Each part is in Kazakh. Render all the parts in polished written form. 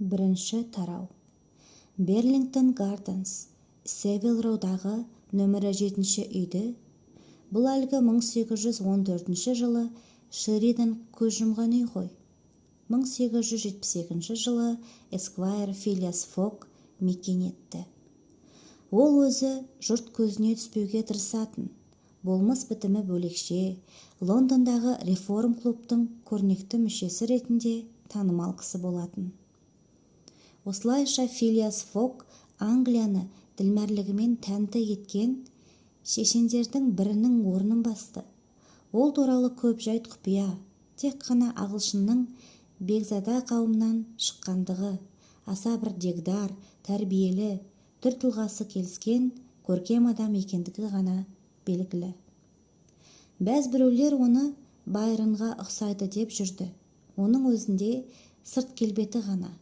Бірінші тарау. Берлингтон Гарденс, Сэвил Роудағы нөмірі жетінші үйді, бұл әлгі 1814 жылы Шеридан көз жұмған үй ғой, 1872 жылы эсквайр Филиас Фогг мекен етті. Ол өзі жұрт көзіне түспеуге тырысатын, болмыс-бітімі бөлекше, Лондондағы Реформ клубтың көрнекті мүшесі ретінде танымал кісі болатын. Осылайша, Филиас Фогг Англияны ділмәрлігімен тәнті еткен шешендердің бірінің орнын басты. Ол туралы көп жайт құпия, тек қана ағылшынның бекзада қауымынан шыққандығы, аса бір дегдар, тәрбиелі, түр-тұлғасы келіскен, көркем адам екендігі ғана белгілі. Бәз біреулер оны Байронға ұқсайды деп жүрді. Оның өзінде сырт келбеті ғана,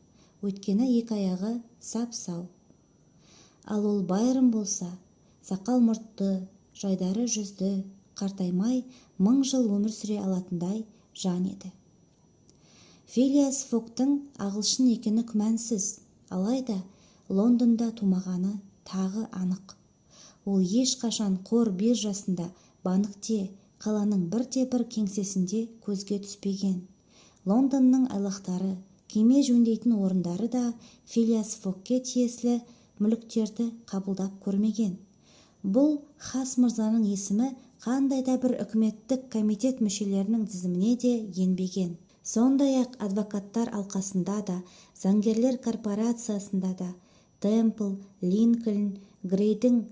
өйткені екі аяғы сап-сау. Ал ол Байрон болса, сақал-мұртты, жайдары жүзді, қартаймай мың жыл өмір сүре алатындай жан еді. Филиас Фогтың ағылшын екені күмәнсіз, алайда Лондонда тумағаны тағы анық. Ол ешқашан қор биржасында, банкте, қаланың бірде-бір кеңсесінде көзге түспеген. Лондонның айлақтары, кеме жөндейтін орындары да Филиас Фогке тиесілі мүліктерді қабылдап көрмеген. Бұл хас мырзаның есімі қандай да бір үкіметтік комитет мүшелерінің тізіміне де енбеген. Сондай-ақ адвокаттар алқасында да, заңгерлер корпорациясында да, Темпл, Линкольн, Грейдің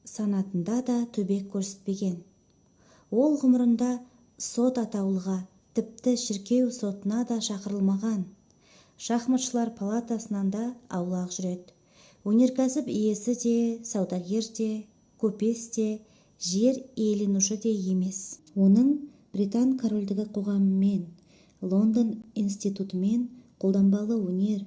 санатында да төбе көрсетпеген. Ол ғұмырында сот атаулыға, тіпті шіркеу сотына да шақырылмаған. Шахматшылар палатасынан да аулақ жүреді. Өнеркәсіп иесі де, саудагер де, көпес те, жер иеленуші де емес. Оның Британ корольдігі қоғамымен, Лондон институтымен, қолданбалы өнер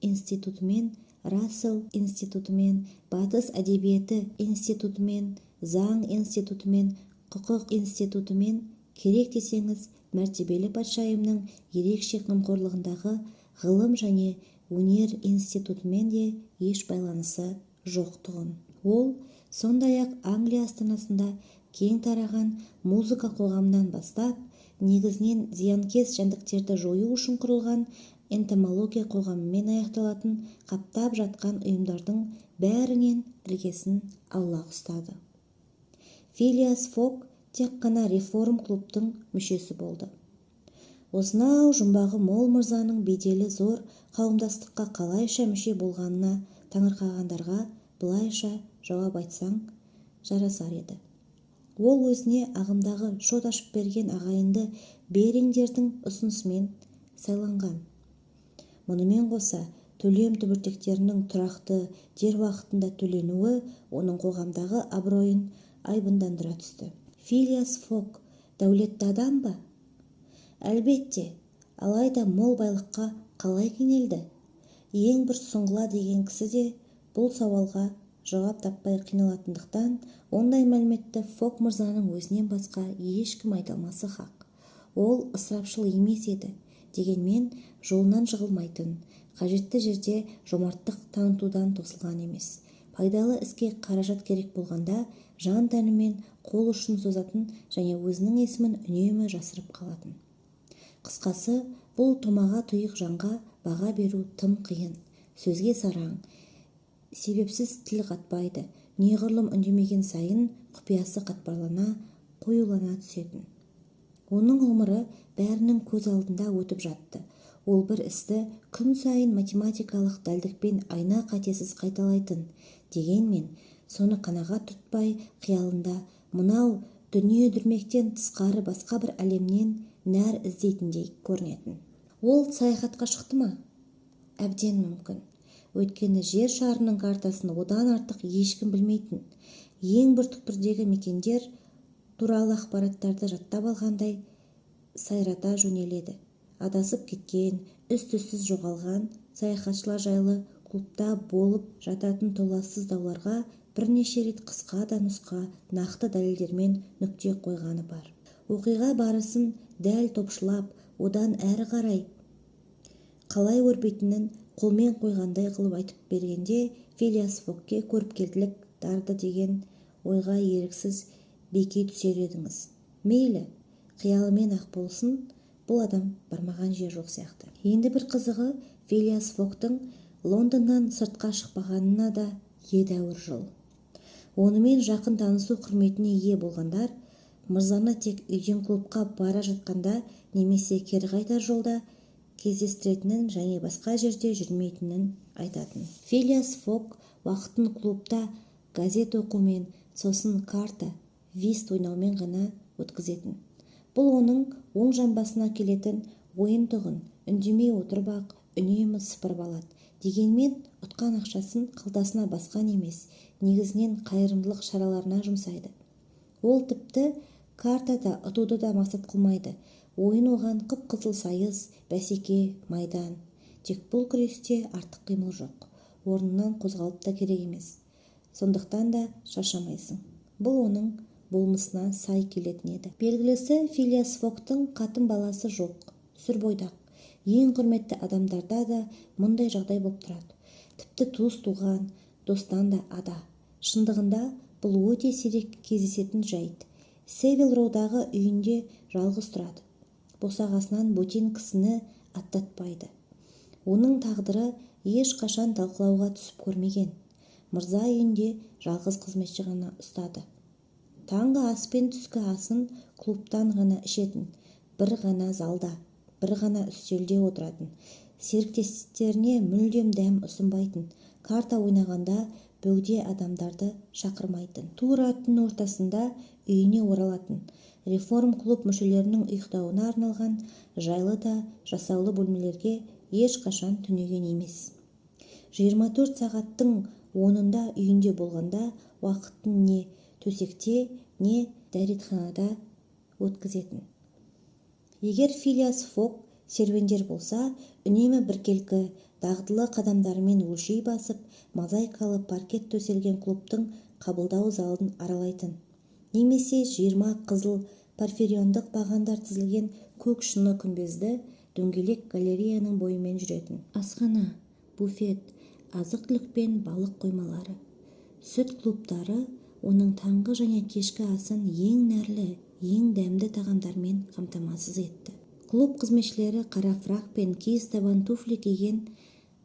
институтымен, Рассел институтымен, батыс әдебиеті институтымен, заң институтымен, құқық институтымен, керек десеңіз, мәртебелі патшайымның ерекше қамқорлығындағы ғылым және өнер институтымен де еш байланысы жоқ-тұғын. Ол, сондай-ақ, Англия астанасында кең тараған музыка қоғамынан бастап, негізінен зиянкес жәндіктерді жою үшін құрылған энтомология қоғамымен аяқталатын қаптап жатқан ұйымдардың бәрінен іргесін аулақ ұстады. Филиас Фогг тек қана Реформ клубтың мүшесі болды. Осынау жұмбағы мол мырзаның беделі зор қауымдастыққа қалайша мүше болғанына таңырқағандарға былайша жауап айтсаң жарасар еді. Ол өзіне ағымдағы шот ашып берген ағайынды Берингдердің ұсынысымен сайланған. Мұнымен қоса, төлем түбіртектерінің тұрақты, дер уақытында төленуі оның қоғамдағы абыройын айбындандыра түсті. Филиас Фогг дәулетті адам ба? Әлбетте, алайда мол байлыққа қалай кенелді? Ең бір сұңғыла деген кісі де бұл сауалға жауап таппай қиналатындықтан, ондай мәліметті Фогг мырзаның өзінен басқа ешкім айта алмасы хақ. Ол ысырапшыл емес еді, дегенмен жолынан жығылмайтын, қажетті жерде жомарттық танытудан тосылған емес. Пайдалы іске қаражат керек болғанда жан-тәнімен қол ұшын созатын және өзінің есімін үнемі жасырып қалатын. Қысқасы, бұл томаға тұйық жанға баға беру тым қиын. Сөзге сараң, себепсіз тіл қатпайды, неғұрлым үндемеген сайын құпиясы қатпарлана, қоюлана түсетін. Оның ғұмыры бәрінің көз алдында өтіп жатты. Ол бір істі күн сайын математикалық дәлдікпен айна қатесіз қайталайтын. Дегенмен соны қанағат тұтпай, қиялында мынау дүние дүрмектен тысқары басқа бір әлемнен нәр іздейтіндей көрінетін. Ол саяхатқа шықты ма? Әбден мүмкін. Өйткені жер шарының картасын одан артық ешкім білмейтін. Ең бір түкпірдегі мекендер туралы ақпараттарды жаттап алғандай сайрата жөнеледі. Адасып кеткен, із-түзсіз жоғалған саяхатшылар жайлы клубта болып жататын толассыз дауларға бірнеше рет қысқа да нұсқа нақты дәлелдермен нүкте қойғаны бар. Оқиға барысын дәл топшылап, одан әрі қарай қалай өрбитінін Қолмен қойғандай қылып айтып бергенде, Филиас Фогке көріпкелділік дарыды деген ойға еріксіз беки түсер едіңіз. Мейлі, қиялымен-ақ болсын, бұл адам бармаған жер жоқ сияқты. Енді бір қызығы, Филиас Фогтың Лондоннан сыртқа шықпағанына да едәуір жыл. Онымен жақын танысу құрметіне ие болғандар мырзаны тек үйден клубқа бара жатқанда немесе кері қайтар жолда кездестіретінін және басқа жерде жүрмейтінін айтатын. Филиас Фог уақытын клубта газет оқумен, сосын карта, вист ойнаумен ғана өткізетін. Бұл оның оң жамбасына келетін ойын тұғын. Үндемей отырып-ақ үнемі сыпырып алады. Дегенмен ұтқан ақшасын қалтасына басқан емес, негізінен қайырымдылық шараларына жұмсайды. Ол тіпті картада ұтуды да мақсат қылмайды. Ойын оған қып-қызыл сайыс, бәсеке, майдан. Тек бұл күресте артық қимыл жоқ, орнынан қозғалып та керек емес, сондықтан да шаршамайсың. Бұл оның болмысына сай келетін еді. Белгілісі, Филиас Фогтың қатын-баласы жоқ, сүр бойдақ. Ең құрметті адамдарда да мұндай жағдай болып тұрады, тіпті туыс-туған, достан да ада. Шындығында, бұл өте сирек кездесетін жайт. Сэвил Роудағы үйінде жалғыз тұрады, босағасынан бөтен кісіні аттатпайды. Оның тағдыры ешқашан талқылауға түсіп көрмеген. Мырза үйінде жалғыз қызметші ғана ұстады. Таңғы ас пен түскі асын клубтан ғана ішетін, бір ғана залда, бір ғана үстелде отыратын, серіктестеріне мүлдем дәм ұсынбайтын, карта ойнағанда бөгде адамдарды шақырмайтын. Тура түн ортасында үйіне оралатын. Реформ клуб мүшелерінің ұйықтауына арналған жайлы да жасаулы бөлмелерге ешқашан түнеген емес. 24 сағаттың 10-ында үйінде болғанда, уақытын не төсекте, не дәретханада өткізетін. Егер Филиас Фог серуендер болса, үнемі біркелкі, дағдылы қадамдарымен өлшей басып, мозаикалы паркет төселген клубтың қабылдау залын аралайтын немесе 20 қызыл порфириондық бағандар тізілген көк шыны күмбезді дөңгелек галереяның бойымен жүретін. Асхана, буфет, азық-түлік пен балық қоймалары, сүт клубтары оның таңғы және кешкі асын ең нәрлі, ең дәмді тағамдармен қамтамасыз етті. Клуб қызметшілері, қара фрак пен киіз табан туфли киген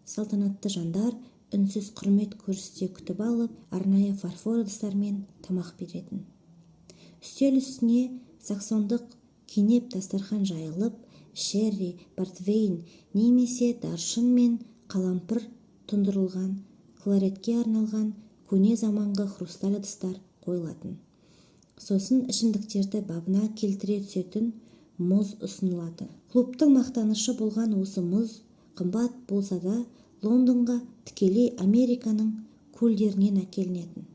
салтанатты жандар, үнсіз құрмет көрсете күтіп алып, арнайы фарфор ыдыстармен тамақ беретін. Үстел үстіне саксондық кенеп дастархан жайылып, шерри, портвейн немесе даршын мен қалампыр тұндырылған кларетке арналған көне заманғы хрусталь ыдыстар қойылатын. Сосын ішімдіктерді бабына келтіре түсетін мұз ұсынылатын. Клубтың мақтанышы болған осы мұз қымбат болса да, Лондонға тікелей Американың көлдерінен әкелінетін.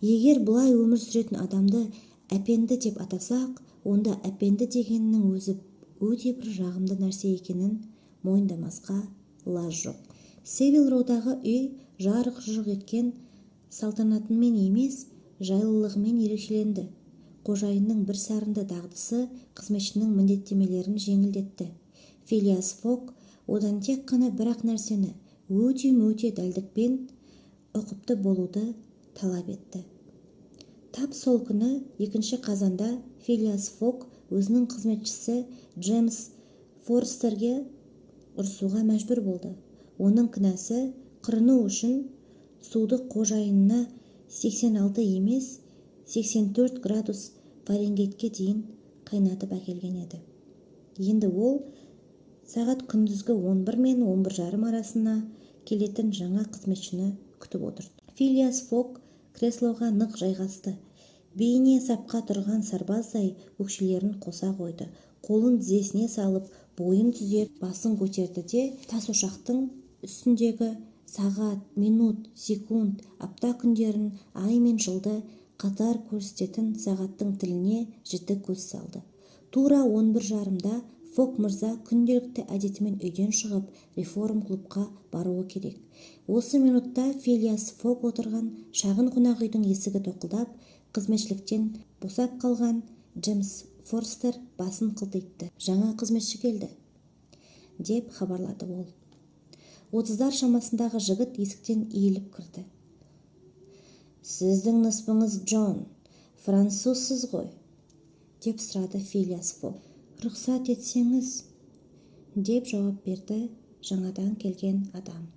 Егер бұлай өмір сүретін адамды әпенді деп атасақ, онда әпенді дегеннің өзі өте бір жағымды нәрсе екенін мойындамасқа лаж жоқ. Сэвил Роудағы үй жарқ-жұрқ еткен салтанатымен емес, жайлылығымен ерекшеленді. Қожайынның бір сарынды дағдысы қызметшінің міндеттемелерін жеңілдетті. Филиас Фог одан тек қана бір-ақ нәрсені, өте-мөте дәлдікпен ұқыпты болуды талап етті. Тап сол күні, 2 қазанда, Филиас Фог өзінің қызметшісі Джеймс Форстерге ұрсуға мәжбүр болды. Оның кінәсі: қырыну үшін суды қожайынына 86 емес, 84 градус Фаренгейтке дейін қайнатып әкелген еді. Енді ол сағат күндізгі 11 мен 11:30 арасына келетін жаңа қызметшіні күтіп отырды. Филиас Фог креслоға нық жайғасты. Бейне сапқа тұрған сарбаздай өкшелерін қоса қойды, қолын тізесіне салып, бойын түзеп, басын көтерді де, тас ошақтың үстіндегі сағат, минут, секунд, апта күндерін, ай мен жылды қатар көрсететін сағаттың тіліне жіті көз салды. Тура 11:30-да Фог мырза күнделікті әдетімен үйден шығып, Реформ клубқа баруы керек. Осы минутта Филиас Фог отырған шағын қонақ үйдің есігі тоқылдап, қызметшіліктен босап қалған Джеймс Форстер басын қылтитты. «Жаңа қызметші келді», – деп хабарлады ол. 30-дар шамасындағы жігіт есіктен иіліп кірді. «Сіздің ныспыңыз Джон, французсыз ғой?» – деп сұрады Филиас Фог. «Рұқсат етсеңіз», – деп жауап берді жаңадан келген адам.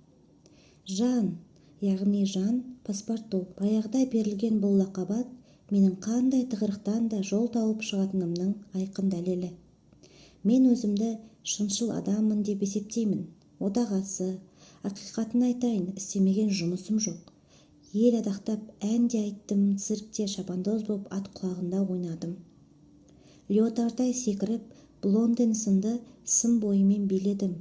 «Жан, яғни Жан Паспарту. Баяғыда берілген бұл лақап ат менің қандай тығырықтан да жол тауып шығатынымның айқын дәлелі. Мен өзімді шыншыл адаммын деп есептеймін. Отағасы, ақиқатын айтайын, істемеген жұмысым жоқ. Ел адақтап ән де айттым, циркте шабандоз боп ат құлағында ойнадым. Леотардай секіріп, блондин сынды сым бойымен биледім.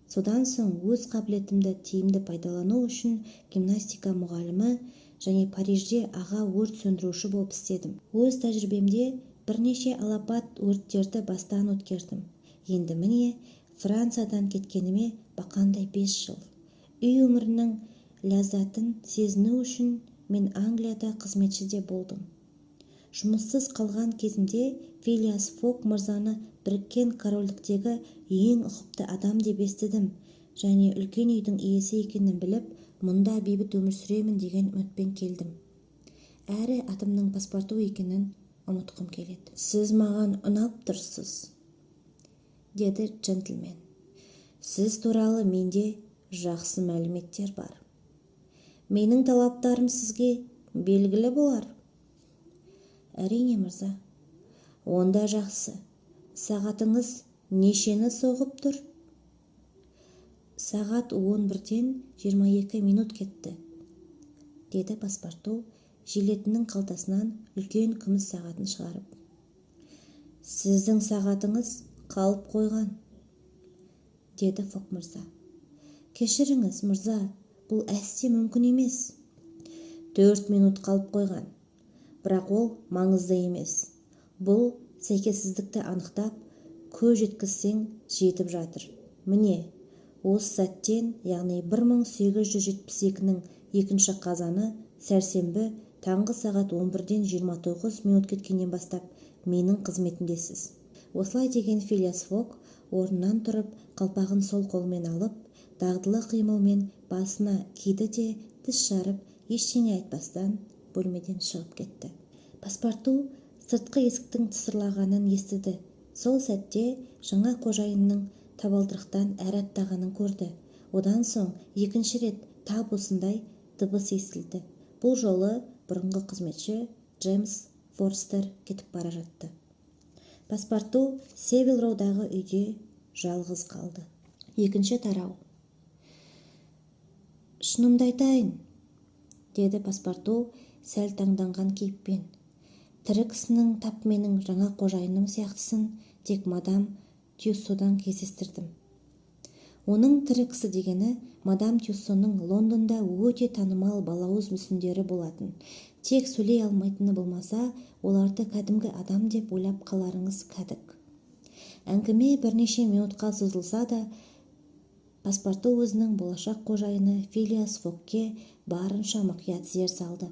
Содан соң өз қабілетімді тиімді пайдалану үшін гимнастика мұғалімі және Парижде аға өрт сөндіруші болып істедім. Өз тәжірибемде бірнеше алапат өрттерді бастан өткердім. Енді міне, Франциядан кеткеніме бақандай 5 жыл. Үй өмірінің ләззатын сезіну үшін мен Англияда қызметші де болдым. Жұмыссыз қалған кезімде Филиас Фог мырзаны Біріккен Корольдіктегі ең ұқыпты адам деп естідім және үлкен үйдің иесі екенін біліп, мұнда бейбіт өмір сүремін деген үмітпен келдім. Әрі атымның Паспарту екенін ұмытқым келеді». «Сіз маған ұнап тұрсыз», – деді джентльмен. «Сіз туралы менде жақсы мәліметтер бар. Менің талаптарым сізге белгілі болар?» «Әрине, мырза». «Онда жақсы. Сағатыңыз нешені соғып тұр?» «Сағат 11-ден 22 минут кетті», – деді Паспарту, жилетінің қалтасынан үлкен күміс сағатын шығарып. «Сіздің сағатыңыз қалып қойған», – деді Фог мырза. «Кешіріңіз, мырза, бұл әсте мүмкін емес». «4 минут қалып қойған, бірақ ол маңызды емес. Бұл сәйкессіздікті анықтап, көз жеткізсең, жетіп жатыр. Міне, осы сәттен, яғни 1872-нің 2 қазаны, сәрсенбі, таңғы сағат 11-ден 29 минут кеткеннен бастап менің қызметімдесіз». Осылай деген Филиас Фог орнынан тұрып, қалпағын сол қолымен алып, дағдылы қимылмен басына киді де, тіс жарып ештеңе айтпастан бөлмеден шығып кетті. Паспарту сыртқы есіктің тысырлағанын естіді. Сол сәтте жаңа қожайынның табалдырықтан әрі аттағанын көрді. Одан соң екінші рет тап осындай дыбыс естілді. Бұл жолы бұрынғы қызметші Джеймс Форстер кетіп бара жатты. Паспарту Сэвил Роудағы үйде жалғыз қалды. Екінші тарау. «Шынымды айтайын, – деді Паспарту сәл таңданған кейіппен, – тірі кісінің тап менің жаңа қожайыным сияқтысын тек мадам Тюссодан кездестірдім». Оның тірі кісі дегені мадам Тюссоның Лондонда өте танымал балауыз мүсіндері болатын. Тек сөйлей алмайтыны болмаса, оларды кәдімгі адам деп ойлап қаларыңыз кәдік. Әңгіме бірнеше минутқа созылса да, Паспарту өзінің болашақ қожайыны Филиас Фогке барынша мұқият зер салды.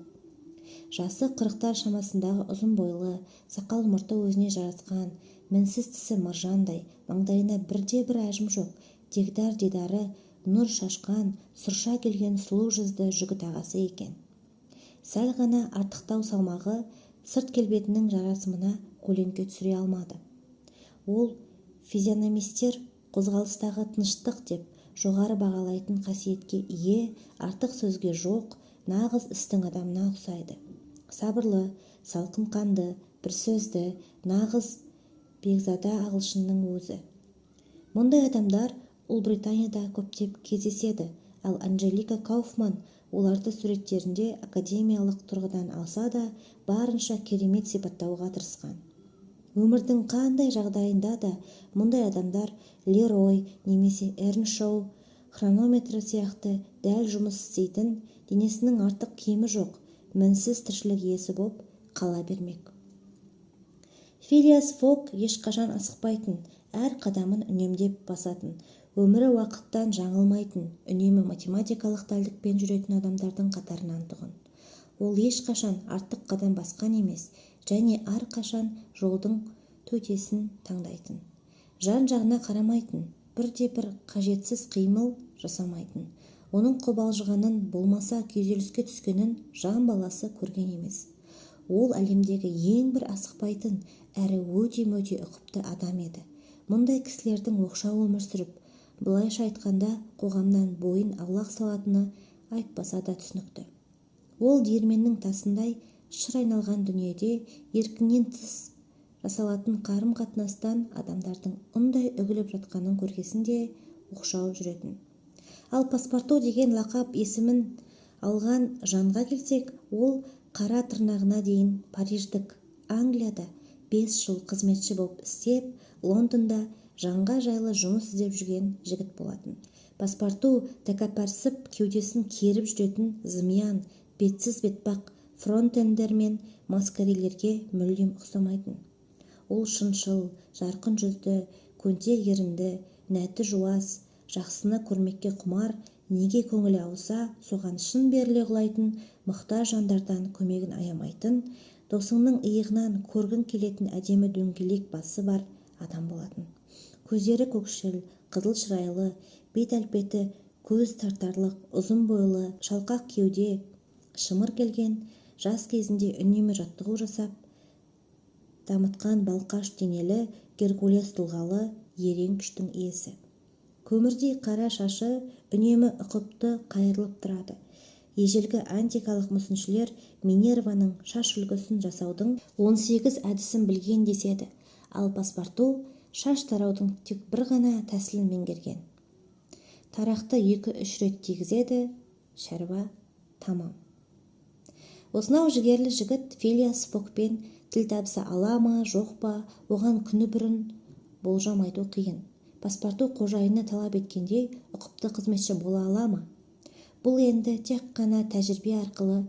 Жасы 40-тар шамасындағы, ұзын бойлы, сақал-мұрты өзіне жарасқан, мінсіз тісі маржандай, маңдайына бірде-бір әжім жоқ, дегдар-дидары нұр шашқан, сұрша келген сұлу жүзді жігіт ағасы екен. Сәл ғана артықтау салмағы сырт келбетінің жарасымына көлеңке түсіре алмады. Ол физиономистер қозғалыстағы тыныштық деп жоғары бағалайтын қасиетке ие, артық сөзге жоқ, нағыз істің адамына ұқсайды. Сабырлы, салқын қанды, бір сөзді, нағыз бекзада ағылшынның өзі. Мұндай адамдар Ұлыбританияда көптеп кездеседі, ал Анжелика Кауфман оларды суреттерінде академиялық тұрғыдан алса да, барынша керемет сипаттауға тырысқан. Өмірдің қандай жағдайында да мұндай адамдар Лерой немесе Эрншоу хронометрі сияқты дәл жұмыс істейтін, денесінің артық кемі жоқ, мінсіз тіршілік иесі боп қала бермек. Филиас Фог ешқашан асықпайтын, әр қадамын үнемдеп басатын, өмірі уақыттан жаңылмайтын, үнемі математикалық дәлдікпен жүретін адамдардың қатарынан тұғын. Ол ешқашан артық қадам басқан емес және әрқашан жолдың төтесін таңдайтын, жан-жағына қарамайтын. Бірде-бір қажетсіз қимыл жасамайтын. Оның қобалжығанын, болмаса күйзеліске түскенін жан баласы көрген емес. Ол әлемдегі ең бір асықпайтын әрі өте-мөте ұқыпты адам еді. Мұндай кісілердің оқшау өмір сүріп, былайша айтқанда, қоғамнан бойын аулақ салатыны айтпаса да түсінікті. Ол диірменнің тасындай шыр айналған дүниеде еркінен тыс жасалатын қарым-қатынастан адамдардың ұндай үгіліп жатқанын көргесін де оқшау жүретін. Ал Паспарту деген лақап есімін алған жанға келсек, ол қара тырнағына дейін париждік. Англияда 5 жыл қызметші болып істеп, Лондонда жанға жайлы жұмыс іздеп жүрген жігіт болатын. Паспарту тәкаппарсып, кеудесін керіп жүретін зымиян, бетсіз бетпақ фрондерлер мен мәскәрелерге мүлдем ұқсамайтын. Ол шыншыл, жарқын жүзді, көнтек ерінді, нәті жуас, жақсыны көрмекке құмар, неге көңілі ауса, соған шын беріле құлайтын, мұқтаж жандардан көмегін аямайтын, досыңның иығынан көргің келетін әдемі дөңгелек басы бар адам болатын. Көздері көкшіл, қызыл шырайлы, бет әлпеті көз тартарлық, ұзын бойлы, шалқақ кеуде, шымыр келген, жас кезінде үнемі жаттығу жасап дамытқан балқаш денелі, геркулес тұлғалы, ерен күштің иесі. Көмірдей қара шашы үнемі ұқыпты қайырылып тұрады. Ежелгі антикалық мүсіншілер Минерваның шаш үлгісін жасаудың 18 әдісін білген деседі. Ал Паспарту шаш тараудың тек бір ғана тәсілін меңгерген: тарақты екі-үш рет тигізеді, шаруа тамам. Осынау жігерлі жігіт Филиас Фогпен тіл табыса ала ма, жоқ па, оған күні бұрын болжам айту қиын. Паспарту қожайыны талап еткендей ұқыпты қызметші бола ала ма? Бұл енді тек қана тәжірибе арқылы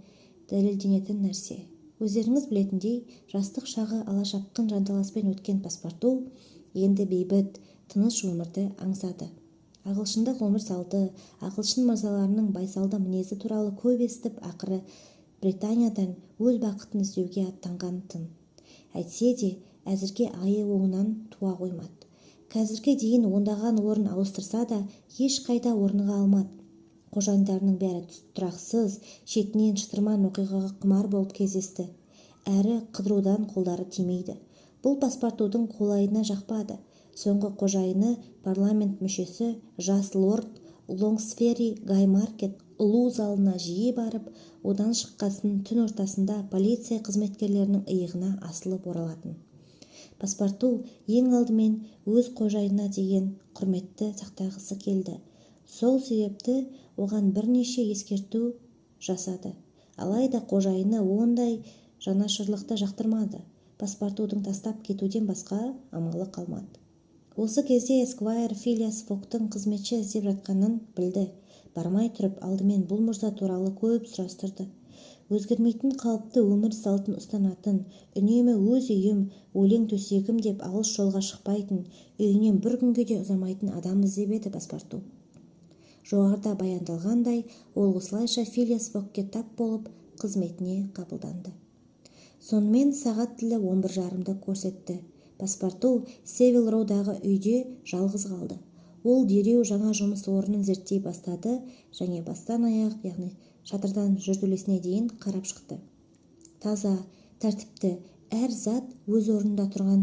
дәлелденетін нәрсе. Өздеріңіз білетіндей, жастық шағы алашапқын жанталаспен өткен Паспарту енді бейбіт, тыныш өмірді аңсады. Ағылшындық өмір салты, ағылшын мырзаларының байсалды мінезі туралы көп естіп, ақыры Британиядан өз бақытын іздеуге аттанған-тын. Әйтсе де, әзірге айы оңынан туа қоймады. Қазірге дейін ондаған орын ауыстырса да, ешқайда орныға алмады. Қожайындарының бәрі тұрақсыз, шетінен шытырман оқиғаға құмар болып кездесті. Әрі қыдырудан қолдары тимейді. Бұл Паспартудың қолайына жақпады. Соңғы қожайыны, парламент мүшесі жас лорд Лонгсфери Гаймаркет ұлу залына жиі барып, одан шыққасын түн ортасында полиция қызметкерлерінің иығына асылып оралатын. Паспарту ең алдымен өз қожайынына деген құрметті сақтағысы келді. Сол себепті оған бірнеше ескерту жасады. Алайда қожайыны ондай жанашырлықты жақтырмады. Паспартудың тастап кетуден басқа амалы қалмады. Осы кезде эсквайр Филиас Фогтың қызметші іздеп жатқанын білді. Бармай тұрып, алдымен бұл мырза туралы көп сұрастырды. Өзгермейтін қалыпты өмір салтын ұстанатын, үнемі өз үйім, өлең төсегім деп алыс жолға шықпайтын, үйінен бір күнге де ұзамайтын адам іздеп еді Паспарту. Жоғарыда баяндалғандай, ол осылайша Филиас Фогке тап болып, қызметіне қабылданды. Сонымен, сағат тілі 11:30-ды көрсетті. Паспарту Севил Роудағы үйде жалғыз қалды. Ол дереу жаңа жұмыс орнын зерттей бастады және бастан аяқ, яғни шатырдан жертөлесіне дейін қарап шықты. Таза, тәртіпті, әр зат өз орнында тұрған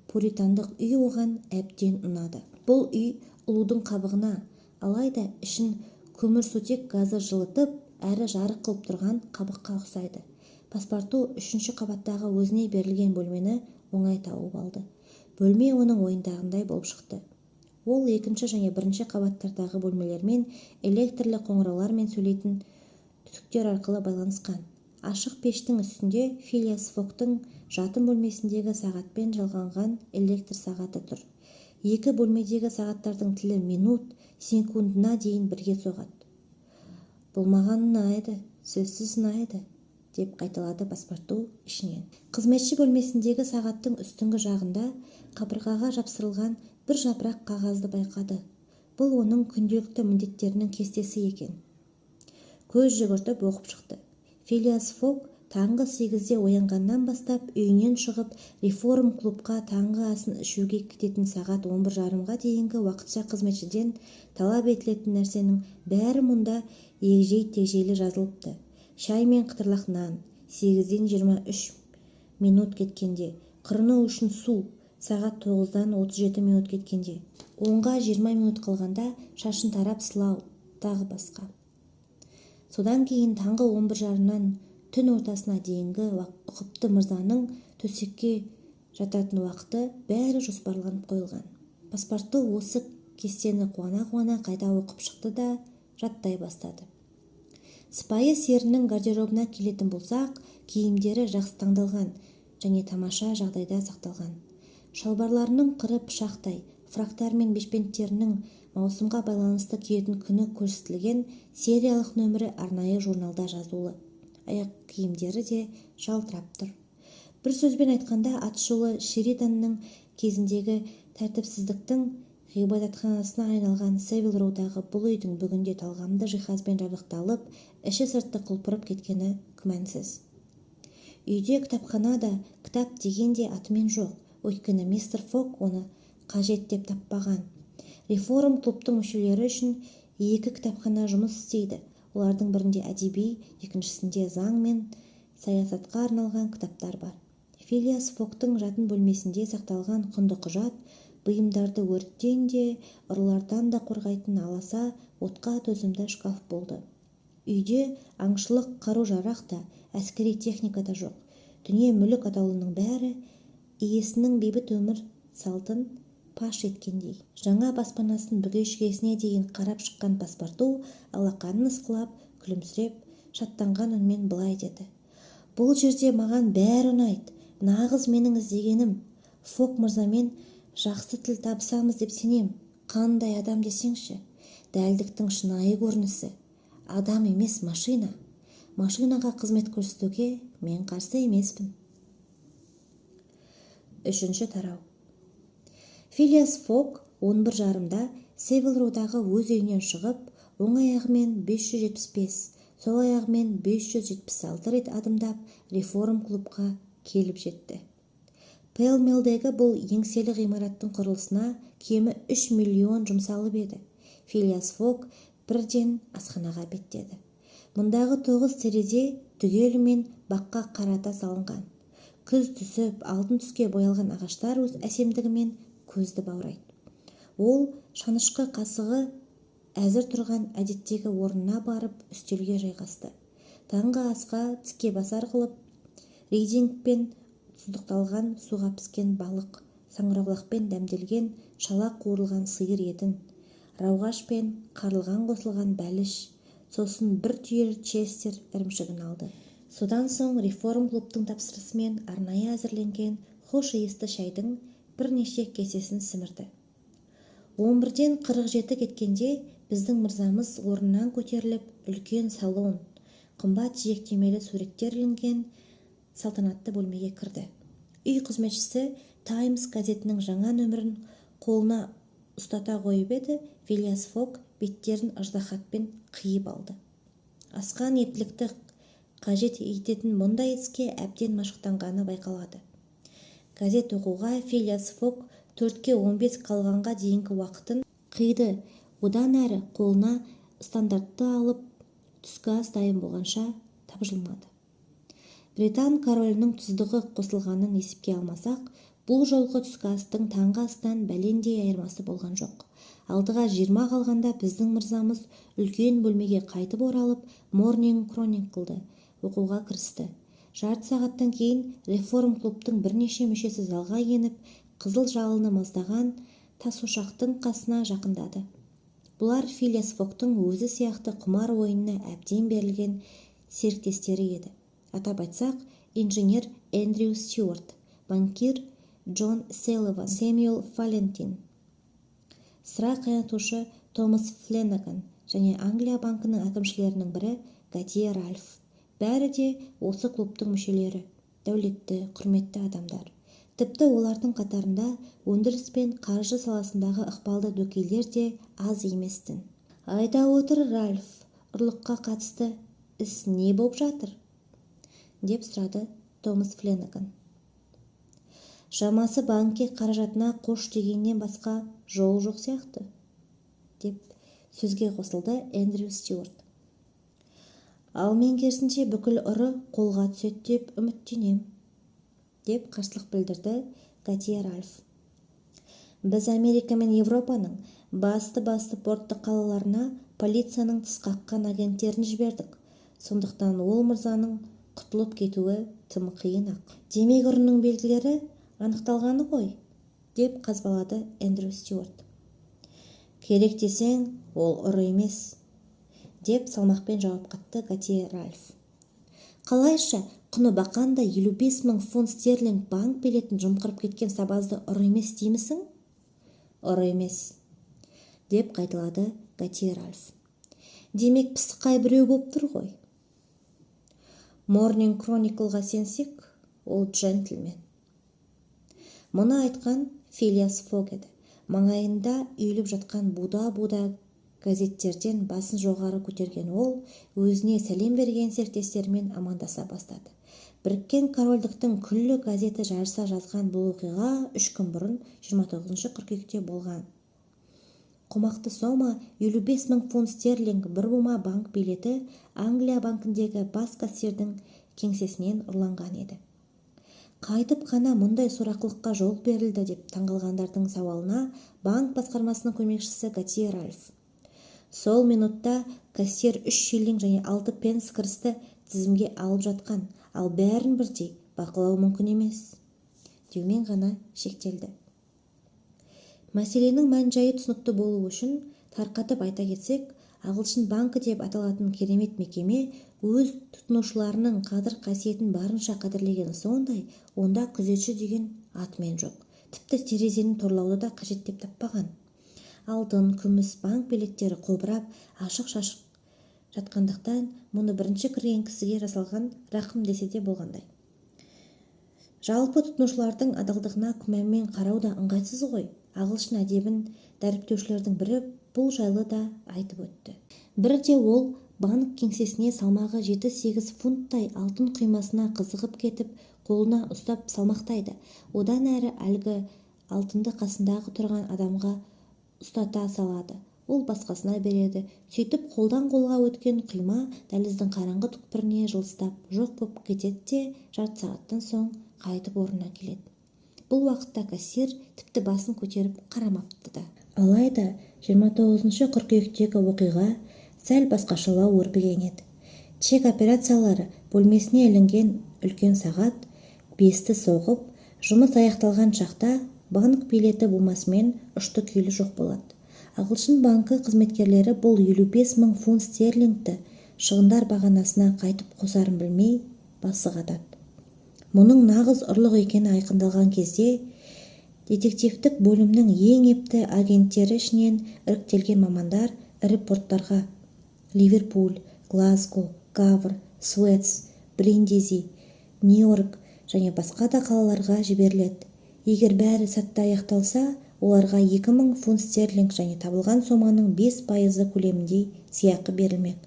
пуритандық үй оған әбден ұнады. Бұл үй ұлудың қабығына, алайда ішін көмірсутек газы жылытып әрі жарық қылып тұрған қабыққа ұқсайды. Паспарту үшінші қабаттағы өзіне берілген бөлмені оңай тауып алды. Бөлме оның ойындағындай болып шықты. Ол екінші және бірінші қабаттардағы бөлмелермен электрлі қоңыраулар мен сөйлейтін түтіктер арқылы байланысқан. Ашық пештің үстінде Филиас Фогтың жатын бөлмесіндегі сағатпен жалғанған электр сағаты тұр. Екі бөлмедегі сағаттардың тілі минут, секундына дейін бірге соғады. «Бұл маған ұнайды, сөзсіз ұнайды», – деп қайталады Паспарту ішінен. Қызметші бөлмесіндегі сағаттың үстіңгі жағында қабырғаға жапсырылған бір жапырақ қағазды байқады. Бұл оның күнделікті міндеттерінің кестесі екен. Көз жүгіртіп оқып шықты. Филиас Фог Таңғы 8-де оянғаннан бастап үйінен шығып, Реформ клубқа таңғы асын ішуге кететін сағат 11:30-ға дейінгі уақытша қызметшіден талап етілетін нәрсенің бәрі мұнда егжей-тегжейлі жазылыпты. Шай мен қытырлақ нан, 8-ден 23 минут кеткенде, қырыну үшін су, сағат 9-дан 37 минут кеткенде, 9:40 қалғанда шашын тарап сылау, тағы басқа. Содан кейін таңғы 11:30-нан түн ортасына дейінгі ұқыпты мырзаның төсекке жататын уақыты, бәрі жоспарланып қойылған. Паспорту осы кестені қуана-қуана қайта оқып шықты да, жаттай бастады. Сыпайы серінің гардеробына келетін болсақ, киімдері жақсы таңдалған және тамаша жағдайда сақталған. Шалбарларының қыры пышақтай, фрактар мен бешпенттерінің маусымға байланысты киетін күні көрсетілген сериялық нөмірі арнайы журналда жазулы. Аяқ киімдері де жалтырап тұр. Бір сөзбен айтқанда, атышулы Шериданның кезіндегі тәртіпсіздіктің ғибадатханасына айналған Сэвил Роудағы бұл үйдің бүгінде талғамды жиһазбен жабдықталып, іші-сырты құлпырып кеткені күмәнсіз. Үйде кітапхана да, кітап деген де атымен жоқ, өйткені мистер Фог оны қажет деп таппаған. Реформ клубтың мүшелері үшін екі кітапхана жұмыс істейді. Олардың бірінде әдеби, екіншісінде заң мен саясатқа арналған кітаптар бар. Филиас Фогтың жатын бөлмесінде сақталған құнды құжат, бұйымдарды өрттен де, ұрылардан да қорғайтын аласа, отқа төзімді шкаф болды. Үйде аңшылық қару-жарақ та, әскери техника да жоқ. Дүние-мүлік атаулының бәрі иесінің бейбіт өмір салтын паш еткендей. Жаңа баспанасын бүге-шігесіне дейін қарап шыққан Паспарту алақанын ысқылап, күлімсіреп, шаттанған үнмен былай деді: «Бұл жерде маған бәрі ұнайды. Нағыз менің іздегенім. Фог мырзамен жақсы тіл табысамыз деп сенем. Қандай адам десеңші! Дәлдіктің шынайы көрінісі. Адам емес, машина. Машинаға қызмет көрсетуге мен қарсы емеспін». Үшінші тарау. Филиас Фог 11:30-да Сэвил Роудағы өз үйінен шығып, оң аяғымен 575, сол аяғымен 576 рет адымдап, Реформ клубқа келіп жетті. Пэл-Мэлдегі бұл еңселі ғимараттың құрылысына кемі 3 миллион жұмсалып еді. Филиас Фог бірден асханаға беттеді. Мұндағы тоғыз терезе түгелімен баққа қарата салынған. Күз түсіп, алтын түске боялған ағаштар өз әсемдігімен көзді баурайды. Ол шанышқы, қасығы әзір тұрған әдеттегі орнына барып, үстелге жайғасты. Таңғы асқа тіке басар қылып ридингпен тұздықталған суға піскен балық, саңырауқұлақпен дәмделген шала қуырылған сиыр етін, рауғаш пен қарлыған қосылған бәліш, сосын бір түйір честер ірімшігін алды. Содан соң Реформ клубтың тапсырысымен арнайы әзірленген хош иісті шайдың бірнеше кесесін сімірді. 11-ден 47 кеткенде біздің мырзамыз орнынан көтеріліп, үлкен салон, қымбат жиектемелі суреттер ілінген салтанатты бөлмеге кірді. Үй қызметшісі «Таймс» газетінің жаңа нөмірін қолына ұстата қойып еді, Филиас Фог беттерін ыждаһатпен қиып алды. Асқан ептілікті қажет ететін мұндай іске әбден машықтанғаны байқалады. Газет оқуға Филиас Фог 3:45 қалғанға дейінгі уақытын қиды. Одан әрі қолына «Стандартты» алып, түскі ас дайын болғанша тапжылмады. Британ королінің тұздығы қосылғанын есепке алмасақ, бұл жолғы түскі астың таңғы астан бәлендей айырмасы болған жоқ. 5:40 қалғанда біздің мырзамыз үлкен бөлмеге қайтып оралып, «Морнинг Крониклды» оқуға кірісті. Жарты сағаттан кейін Реформ клубтың бірнеше мүшесі залға еніп, қызыл жалыны маздаған тасошақтың қасына жақындады. Бұлар Филиас Фогтың өзі сияқты құмар ойынына әбден берілген серіктестері еді. Атап айтсақ, инженер Эндрю Стюарт, банкир Джон Селливан, Сэмюэл Фалентин, сыра қайнатушы Томас Фленаган және Англия банкінің әкімшілерінің бірі Готье Ральф. Бәрі де осы клубтың мүшелері, дәулетті, құрметті адамдар. Тіпті олардың қатарында өндіріс пен қаржы саласындағы ықпалды дөкейлер де аз емес-тін. «Айта отыр, Ральф, ұрлыққа қатысты іс не боп жатыр?» Деп сұрады Томас Фленаган. Шамасы, банкке қаражатына қош дегеннен басқа жол жоқ сияқты, деп сөзге қосылды Эндрю Стюарт. Ал мен, керісінше, бүкіл ұры қолға түседі деп үміттенем, деп қарсылық білдірді Готье Ральф. Біз Америка мен Европаның басты-басты портты қалаларына полицияның тіс қаққан агенттерін жібердік. Сондықтан ол мырзаның құтылып кетуі тым қиын-ақ. Демек, ұрының белгілері анықталғаны ғой, деп қазбалады Эндрю Стюарт. Керек десең, ол ұры емес, деп салмақпен жауап қатты Готье Ральф. Қалайша, құны бақандай 55 000 фунт стерлинг банк билетін жымқырып кеткен сабазды ұры емес деймісің? Ұры емес, деп қайталады Готье Ральф. Демек, пысықай біреу боп тұр ғой. Морнинг Крониклға сенсек, ол джентльмен. Мұны айтқан Филиас Фог еді. Маңайында үйіліп жатқан буда-буда газеттерден басын жоғары көтерген ол өзіне сәлем берген серіктестерімен амандаса бастады. Біріккен Корольдіктің күллі газеті жарыса жазған бұл оқиға 3 күн бұрын, 29 қыркүйекте болған. Қомақты сома, 55 000 фунт стерлинг, бір бума банк билеті Англия банкіндегі бас кассирдің кеңсесінен ұрланған еді. Қайтып қана мұндай сорақылыққа жол берілді деп таңғалғандардың сауалына банк басқармасының көмекшісі Готье Ральф: «Сол минутта кассир 3 шиллинг және 6 пенс кірісті тізімге алып жатқан, ал бәрін бірдей бақылау мүмкін емес», – деумен ғана шектелді. Мәселенің мән-жайы түсінікті болуы үшін тарқатып айта кетсек, Ағылшын банкі деп аталатын керемет мекеме өз тұтынушыларының қадір-қасиетін барынша қадірлегені сондай, онда күзетші деген атымен жоқ, тіпті терезені торлауды да қажет деп таппаған. Алтын, күміс, банк билеттері қобырап, ашық-шашық жатқандықтан, мұны бірінші кірген кісіге жасалған рақым десе де болғандай. Жалпы, тұтынушылардың адалдығына күмәнмен қарау да ыңғайсыз ғой. Ағылшын әдебін дәріптеушілердің бірі бұл жайлы да айтып өтті. Бірде ол банк кеңсесіне салмағы 7-8 фунттай алтын құймасына қызығып кетіп, қолына ұстап салмақтайды. Одан әрі әлгі алтынды қасындағы тұрған адамға ұстата салады, ол басқасына береді. Сөйтіп, қолдан-қолға өткен құйма дәліздің қараңғы түкпіріне жылыстап жоқ боп кетеді де, жарты сағаттан соң қайтып орнына келеді. Бұл уақытта кассир тіпті басын көтеріп қарамапты да. Алайда 29 қыркүйектегі оқиға сәл басқашалау өрбіген еді. Чек операциялары бөлмесіне ілінген үлкен сағат 5-ті соғып, жұмыс аяқталған шақта банк билеті бумасымен ұшты-күйлі жоқ болады. Ағылшын банкі қызметкерлері бұл 55 000 фунт стерлингті шығындар бағанасына қайтып қосарын білмей басы қатады. Мұның нағыз ұрлық екені айқындалған кезде детективтік бөлімнің ең епті агенттері ішінен іріктелген мамандар ірі порттарға – Ливерпуль, Глазго, Гавр, Суэц, Бриндизи, Нью-Йорк және басқа да қалаларға жіберіледі. Егер бәрі сәтті аяқталса, оларға 2000 фунт стерлинг және табылған соманың 5 пайызы көлеміндей сыйақы берілмек.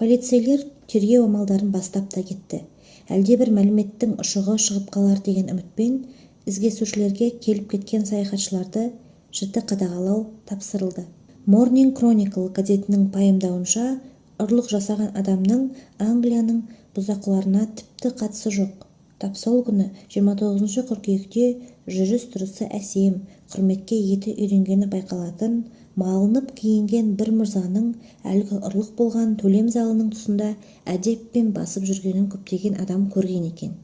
Полицейлер тергеу амалдарын бастап та кетті. Әлдебір мәліметтің ұшығы шығып қалар деген үмітпен ізкесушілерге келіп-кеткен саяхатшыларды жіті қадағалау тапсырылды. Морнинг Кроникл газетінің пайымдауынша, ұрлық жасаған адамның Англияның бұзақыларына тіпті қатысы жоқ. Тап сол күні, 29 қыркүйекте, жүріс-тұрысы әсем, құрметке еті үйренгені байқалатын, малынып киінген бір мырзаның әлгі ұрлық болған төлем залының тұсында әдеппен басып жүргенін көптеген адам көрген екен.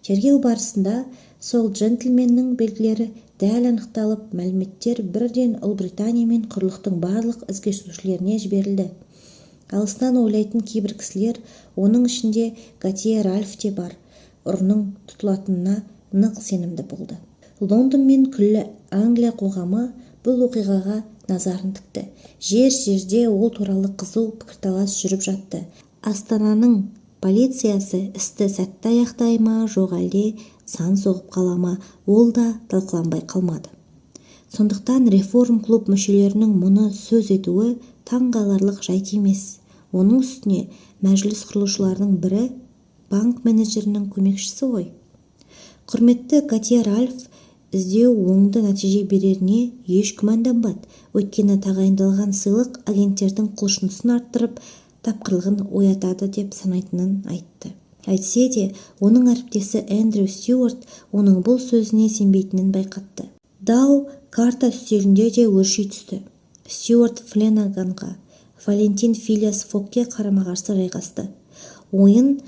Тергеу барысында сол джентльменнің белгілері дәл анықталып, мәліметтер бірден Ұлыбритания мен құрлықтың барлық ізкесушілеріне жіберілді. Алыстан ойлайтын кейбір кісілер, оның ішінде Готье Ральф те бар, ұрының тұтылатынына нық сенімді болды. Лондон мен күллі Англия қоғамы бұл оқиғаға назарын тікті. Жер-жерде ол туралы қызу пікірталас жүріп жатты. Астананың полициясы істі сәтті аяқтай ма, жоқ әлде сан соғып қала ма, ол да талқыланбай қалмады. Сондықтан Реформ клуб мүшелерінің мұны сөз етуі таң қаларлық жайт емес. Оның үстіне мәжіліс құрылушыларының бірі Банк менеджерінің көмекшісі ғой. Құрметті Готье Ральф іздеу оңды нәтиже береріне еш күмәнданбады, өйткені тағайындалған сыйлық агенттердің құлшынысын арттырып, тапқырлығын оятады деп санайтынын айтты. Әйтсе де, оның әріптесі Эндрю Стюарт оның бұл сөзіне сенбейтінін байқатты. Дау карта үстелінде де өрши түсті. Стюарт Фленаганға, Валентин Филиас Фогке қарама-қарсы жайғасты. Ойын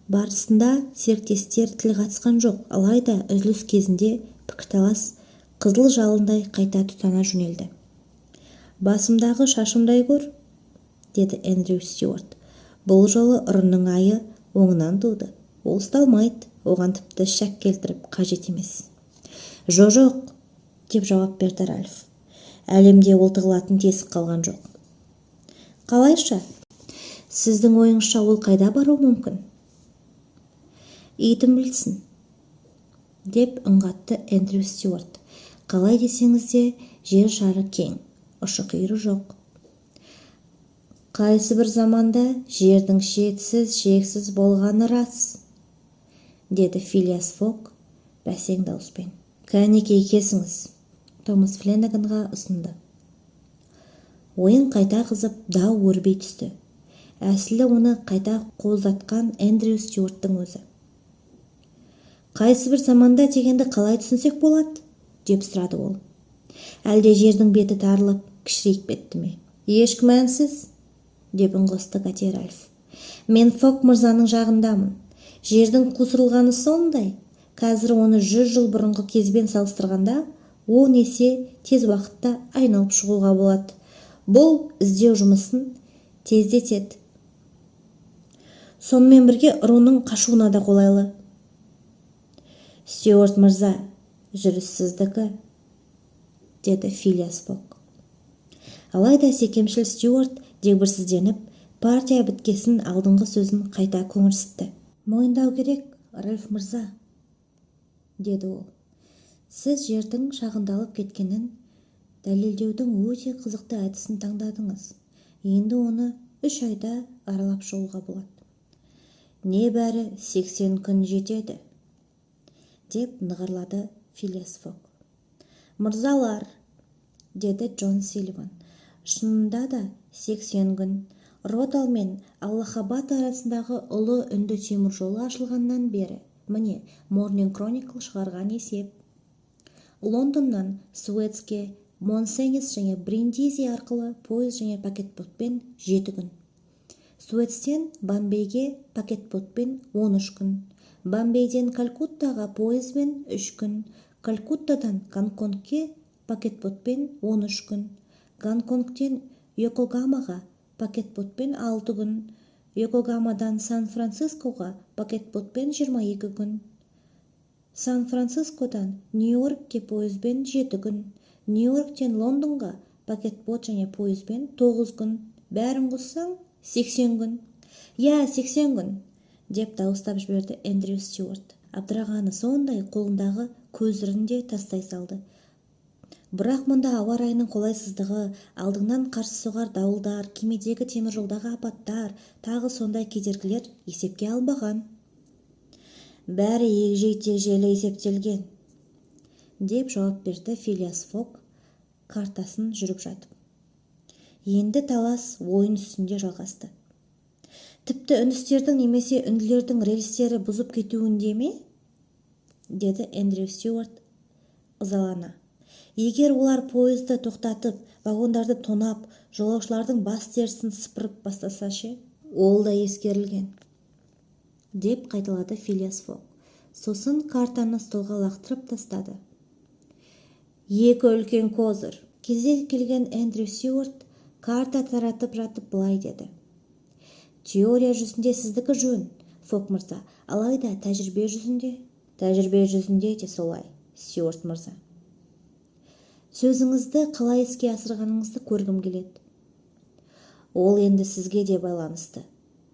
барысында серіктестер тіл қатысқан жоқ, алайда үзіліс кезінде пікірталас қызыл жалындай қайта тұтана жөнелді. «Басымдағы шашымдай көр», – деді Эндрю Стюарт. «Бұл жолы ұрының айы оңынан туды. Ол ұсталмайды, оған тіпті шәк келтіріп қажет емес». «Жо-жоқ», – деп жауап берді Ральф. «Әлемде ол тығылатын тесік қалған жоқ». «Қалайша? Сіздің ойыңызша, ол қайда баруы мүмкін?» «Итім білсін», – деп үн қатты Эндрю Стюарт. «Қалай десеңіз де, жер шары кең, ұшы-қиыры жоқ». «Қайсы бір заманда жердің шетсіз, шексіз болғаны рас», – деді Филиас Фог бәсең дауыспен. «Кәнекей, кесіңіз», – Томас Фленаганға ұсынды. Ойын қайта қызып, дау өрби түсті. Әсілі, оны қайта қоздатқан Эндрю Стюарттың өзі. «Қайсы бір заманда дегенді қалай түсінсек болады?» – деп сұрады ол. «Әлде жердің беті тарылып, кішірейіп кетті ме?» «Еш күмәнсіз», – деп үн қосты Готье Ральф. «Мен Фог мырзаның жағындамын. Жердің қусырылғаны сондай, қазір оны 100 жыл бұрынғы кезбен салыстырғанда 10 есе тез уақытта айналып шығуға болады. Бұл іздеу жұмысын тездетеді, сонымен бірге ұрының қашуына да қолайлы». «Стюарт мырза, жүріс сіздікі», – деді Филиас Фог. Алайда секемшіл Стюарт дегбірсізденіп, партия біткесін алдыңғы сөзін қайта көңірсітті. «Мойындау керек, Ральф мырза, – деді ол, – сіз жердің шағындалып кеткенін дәлелдеудің өте қызықты әдісін таңдадыңыз. Енді оны 3 айда аралап шығуға болады». «Небәрі 80 күн жетеді», – деп нығарлады Филиас Фог. «Мырзалар, – деді Джон Сильван, – шынында да 80 күн. Родал мен Аллахабад арасындағы Ұлы Үнді теміржолы ашылғаннан бері. Міне, Морнинг Кроникл шығарған есеп: Лондоннан Суэцке Монсенис және Бриндизи арқылы пойыз және пакетботпен 7 күн, Суэцтен Бомбейге пакетботпен 13 күн, Бомбейден Калькуттаға пойызбен 3 күн, Калькуттадан Гонконгке пакетботпен 13 күн, Гонконгтен Йокогамаға пакетботпен 6 күн, Йокогамадан Сан-Францискоға пакетботпен 22 күн, Сан-Францискодан Нью-Йоркке пойызбен 7 күн, Нью-Йорктен Лондонға пакетбот және пойызбен 9 күн. Бәрін қоссаң, 80 күн». «Иә, 80 күн», – деп дауыстап жіберді Эндрю Стюарт. Абдырағаны сондай, қолындағы көзірін де тастай салды. «Бірақ мұнда ауа райының қолайсыздығы, алдыңнан қарсы соғар дауылдар, кемедегі, теміржолдағы апаттар, тағы сондай кедергілер есепке алынбаған». «Бәрі егжей-тегжейлі есептелген», – деп жауап берді Филиас Фог картасын жүріп жатып. Енді талас ойын үстінде жалғасты. «Тіпті үндістердің немесе үнділердің рельстері бұзып кетуінде ме?» – деді Эндрю Стюарт ызалана. «Егер олар пойызды тоқтатып, вагондарды тонап, жолаушылардың бас терісін сыпырып бастаса ше?» «Ол да ескерілген», – деп қайталады Филиас Фог. Сосын картаны столға лақтырып тастады. «Екі үлкен козыр!» Кезегі келген Эндрю Стюарт карта таратып жатып былай деді: «Теория жүзінде сіздікі жөн, Фог мырза, алайда тәжірибе жүзінде...» «Тәжірибе жүзінде де солай, Стюарт мырза. Сөзіңізді қалай іске асырғаныңызды көргім келеді». «Ол енді сізге де байланысты.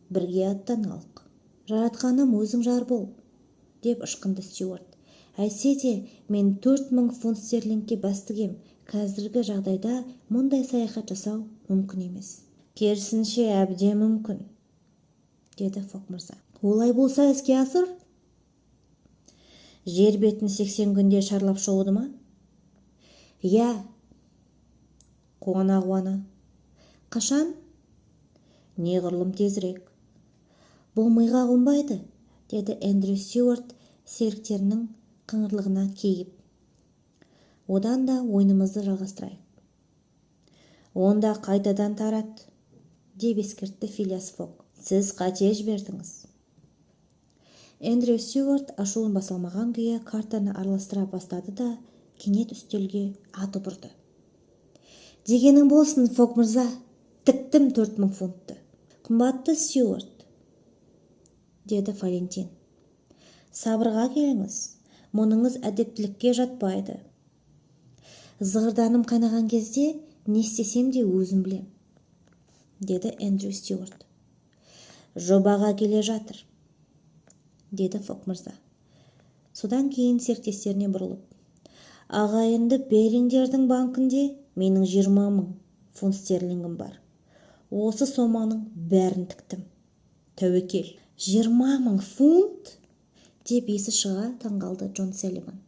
Бірге аттаналық». «Жаратқаным, өзің жар бол», – деп ышқынды Стюарт. «Әйтсе де, мен 4000 фунт стерлингке бәс тігем, қазіргі жағдайда мұндай саяхат жасау мүмкін емес». «Керісінше, әбден мүмкін», – деді Фог мырза. Олай болса, іске асыр. Жер бетін 80 күнде шарлап шығуды ма? Иә, қуана-қуана. Қашан? Неғұрлым тезірек. Бұл миға қонбайды, деді Эндрю Стюарт серіктерінің қыңырлығына кейіп. Одан да ойынымызды жалғастырайық. Онда қайтадан тарат, деп ескертті Филиас Фог. Сіз қате жібердіңіз. Эндрю Стюарт ашуын баса алмаған күйі картаны араластыра бастады да, кенет үстелге атып ұрды. Дегенің болсын, Фог мырза, тіктім 4000 фунтты. Қымбатты Стюарт, деді Фалентин, сабырға келіңіз, мұныңыз әдептілікке жатпайды. Зығырданым қайнаған кезде не істесем де өзім білем, деді Эндрю Стюарт. Жобаға келе жатыр, деді Фог мырза. Содан кейін серіктестеріне бұрылып: Ағайынды Берингердің банкінде менің 20 000 фунт стерлингім бар. Осы соманың бәрін тіктім. Тәуекел. 20 000 фунт! Деп есі шыға таңғалды Джон Селливан.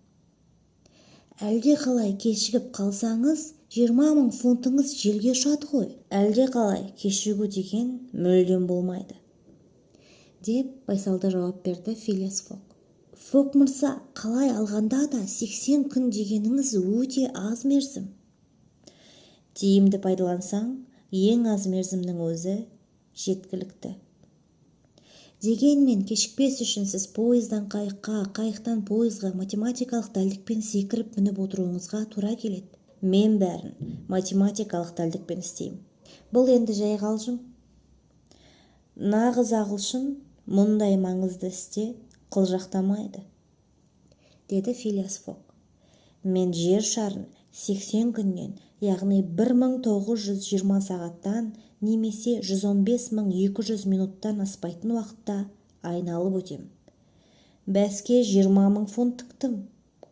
Әлде қалай кешігіп қалсаңыз, 20 000 фунтыңыз желге ұшады ғой. Әлде қалай кешігу деген мүлдем болмайды, деп байсалды жауап берді Филиас Фог. Фог мырза, қалай алғанда да 80 күн дегеніңіз өте аз мерзім. Тиімді пайдалансаң, ең аз мерзімнің өзі жеткілікті. Дегенмен кешікпес үшін сіз пойыздан қайыққа, қайықтан пойызға математикалық дәлдікпен секіріп мініп отыруыңызға тура келеді. Мен бәрін математикалық дәлдікпен істеймін. Бұл енді жай қалжың. Нағыз ағылшын мұндай маңызды істе қылжақтамайды, деді Филиас Фог. Мен жер шарын 80 күннен, яғни 1920 сағаттан немесе 115 200 минуттан аспайтын уақытта айналып өтем. Бәске 20 000 фунт тіктім.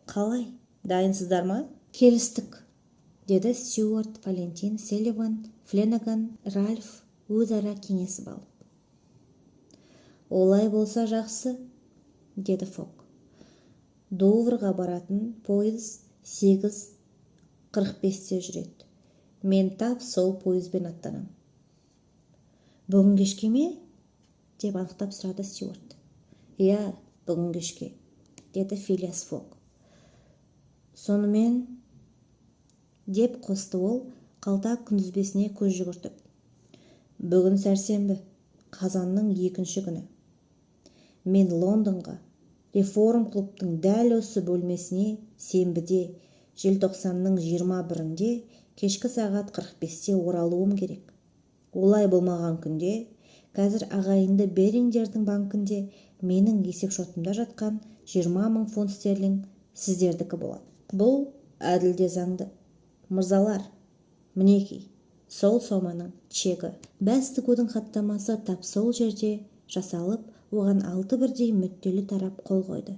Қалай, дайынсыздар ма? Келістік, деді Стюарт, Валентин, Селливан, Фленаган, Ральф өзара кеңесіп алып. Олай болса, жақсы, деді Фог. Дуврға баратын пойыз 8:45-те жүреді. Мен тап сол пойызбен аттанам. Бүгін кешке ме? Деп анықтап сұрады Стюарт. Иә, бүгін кешке, деді Филиас Фог. Сонымен, деп қосты ол қалта күнтізбесіне көз жүгіртіп, бүгін сәрсенбі, қазанның екінші күні. Мен Лондонға, Реформ клубтың дәл осы бөлмесіне сенбіде, желтоқсанның 21-інде кешкі сағат 45-те оралуым керек. Олай болмаған күнде қазір ағайынды Берингердің банкінде менің есепшотымда жатқан 20 000 фунт стерлинг сіздердікі болады. Бұл әділ де заңды. Мырзалар, мінекей, сол соманың чегі. Бәс тігудің хаттамасы тап сол жерде жасалып, оған алты бірдей мүдделі тарап қол қойды.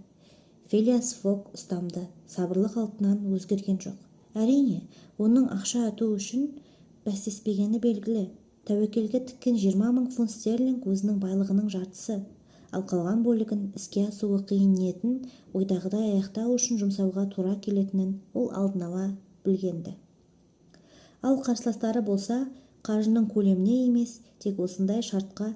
Филиас Фог ұстамды, сабырлы қалпынан өзгерген жоқ. Әрине, оның ақша ұту үшін бәстеспегені белгілі. Тәуекелге тіккен 20 000 фунт стерлинг өзінің байлығының жартысы, ал қалған бөлігін іске асуы қиын ниетін ойдағыдай аяқтау үшін жұмсауға тура келетінін ол алдын ала білген-ді. Ал қарсыластары болса, қаржының көлеміне емес, тек осындай шартқа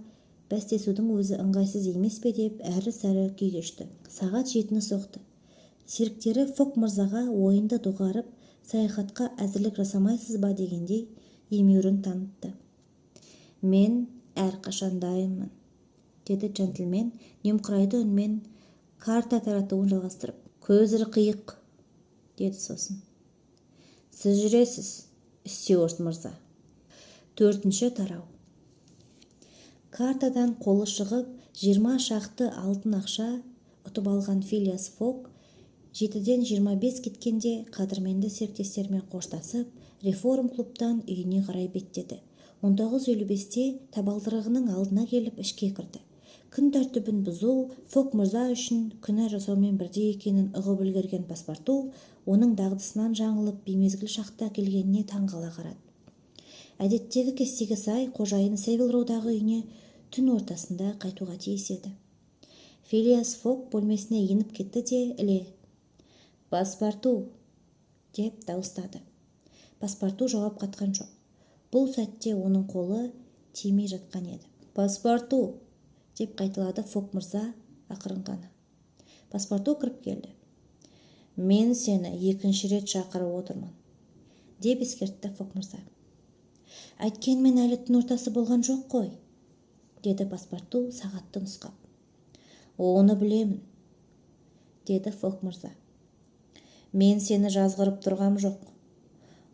бәстесудің өзі ыңғайсыз емес пе деп әрі-сәрі күй кешті. Сағат 7-ні соқты. Серіктері Фог мырзаға ойынды доғарып, саяхатқа әзірлік жасамайсыз ба дегендей емеурін танытты. Мен әрқашан дайынмын, деді джентльмен немқұрайды үнмен карта таратуын жалғастырып. Көзір қиық, деді сосын. Сіз жүресіз, Стюарт мырза. Төртінші тарау. Картадан қолы шығып, 20 шақты алтын ақша ұтып алған Филиас Фог 7-ден 25 кеткенде қадірменді серіктестерімен қоштасып, Реформ клубтан үйіне қарай беттеді. 19:55-те табалдырығының алдына келіп, ішке кірді. Күн тәртібін бұзу Фог мырза үшін күнә жасаумен бірдей екенін ұғып үлгерген Паспарту оның дағдысынан жаңылып, беймезгіл шақта келгеніне таңғала қарады. Әдеттегі кестеге сай қожайын Сэвил Роудағы үйіне түн ортасында қайтуға тиіс еді. Филиас Фог бөлмесіне еніп кетті де, іле «Паспарту!» деп дауыстады. Паспарту жауап қатқан жоқ. Бұл сәтте оның қолы тимей жатқан еді. «Паспарту!» деп қайталады Фог мырза ақырын ғана. Паспарту кіріп келді. «Мен сені екінші рет шақырып отырмын», – деп ескертті Фог мырза. «Әйткенмен әлі түн ортасы болған жоқ қой», – деді Паспарту сағатты нұсқап. «Оны білемін», – деді Фог мырза. «Мен сені жазғырып тұрғам жоқ.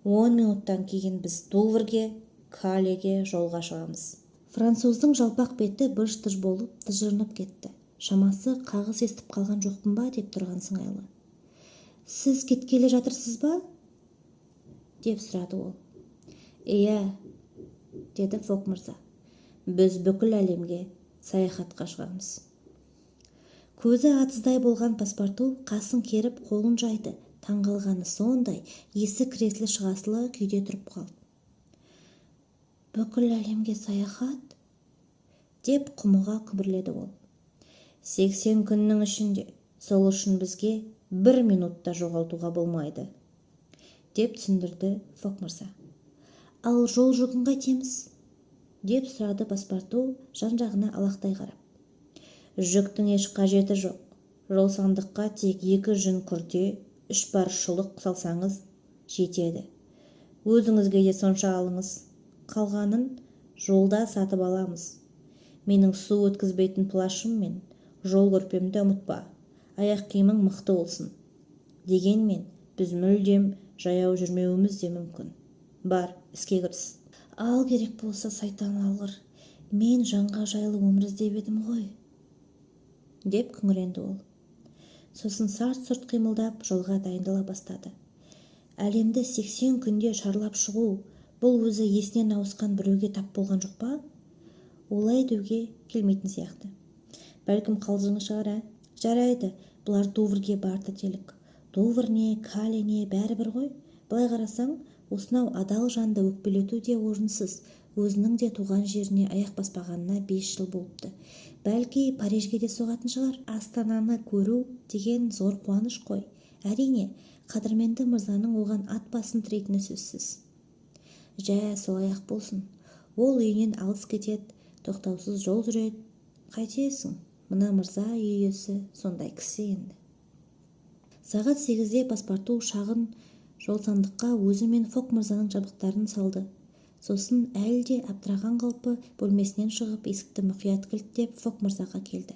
10 минуттан кейін біз Дуврге, Калеге жолға шығамыз». Француздың жалпақ беті быж-тыж болып тыжырынып кетті. Шамасы, қағыс естіп қалған жоқпын ба деп тұрған сыңайлы. «Сіз кеткелі жатырсыз ба?» деп сұрады ол. «Иә», – деді Фог мырза. «Біз бүкіл әлемге саяхатқа шығамыз». Көзі атыздай болған Паспарту қасын керіп, қолын жайды. Таңғалғаны сондай, есі кіресілі-шығасылы күйде тұрып қалды. «Бүкіл әлемге саяхат?» деп құмыға күбірледі ол. «80 күннің ішінде. Сол үшін бізге бір минут та жоғалтуға болмайды», – деп түсіндірді Фог мырза. «Ал жол жүгін қайтеміз?» деп сұрады Паспарту жан-жағына алақтай қарап. «Жүктің еш қажеті жоқ. Жол сандыққа тек екі жүн күрте, үш пар шұлық салсаңыз жетеді. Өзіңізге де сонша алыңыз. Қалғанын жолда сатып аламыз. Менің су өткізбейтін плащым мен жол көрпемді ұмытпа. Аяқ киімің мықты болсын. Дегенмен біз мүлдем жаяу жүрмеуіміз де мүмкін. Бар, іске кіріс». «Ал керек болса, сайтан алғыр, мен жанға жайлы өмір іздеп едім ғой», – деп күңіренді ол. Сосын сарт-сұрт қимылдап, жолға дайындала бастады. Әлемді 80 күнде шарлап шығу, бұл өзі есінен ауысқан біреуге тап болған жоқ па? Олай деуге келмейтін сияқты. Бәлкім, қалжыңы шығар, ә? Жарайды, бұлар Дуврге барды делік. Дувр не, Кале не, бәрібір ғой. Былай қарасаң, осынау адал жанды өкпелету де орынсыз. Өзінің де туған жеріне аяқ баспағанына 5 жыл болыпты. Бәлки, Парижге де соғатын шығар. Астананы көру деген зор қуаныш қой. Әрине, қадірменді мырзаның оған ат басын тірейтіні сөзсіз. Жә, солай-ақ болсын. Ол үйінен алыс кетеді, тоқтаусыз жол жүреді. Қайтесің, мына мырза үй иесі сондай кісі енді. Сағат 8-де Паспарту шағын жолсандыққа өзі мен Фог мырзаның жабдықтарын салды. Сосын әлі де абдыраған қалпы бөлмесінен шығып, есікті мұқият кілттеп, Фог мырзаға келді.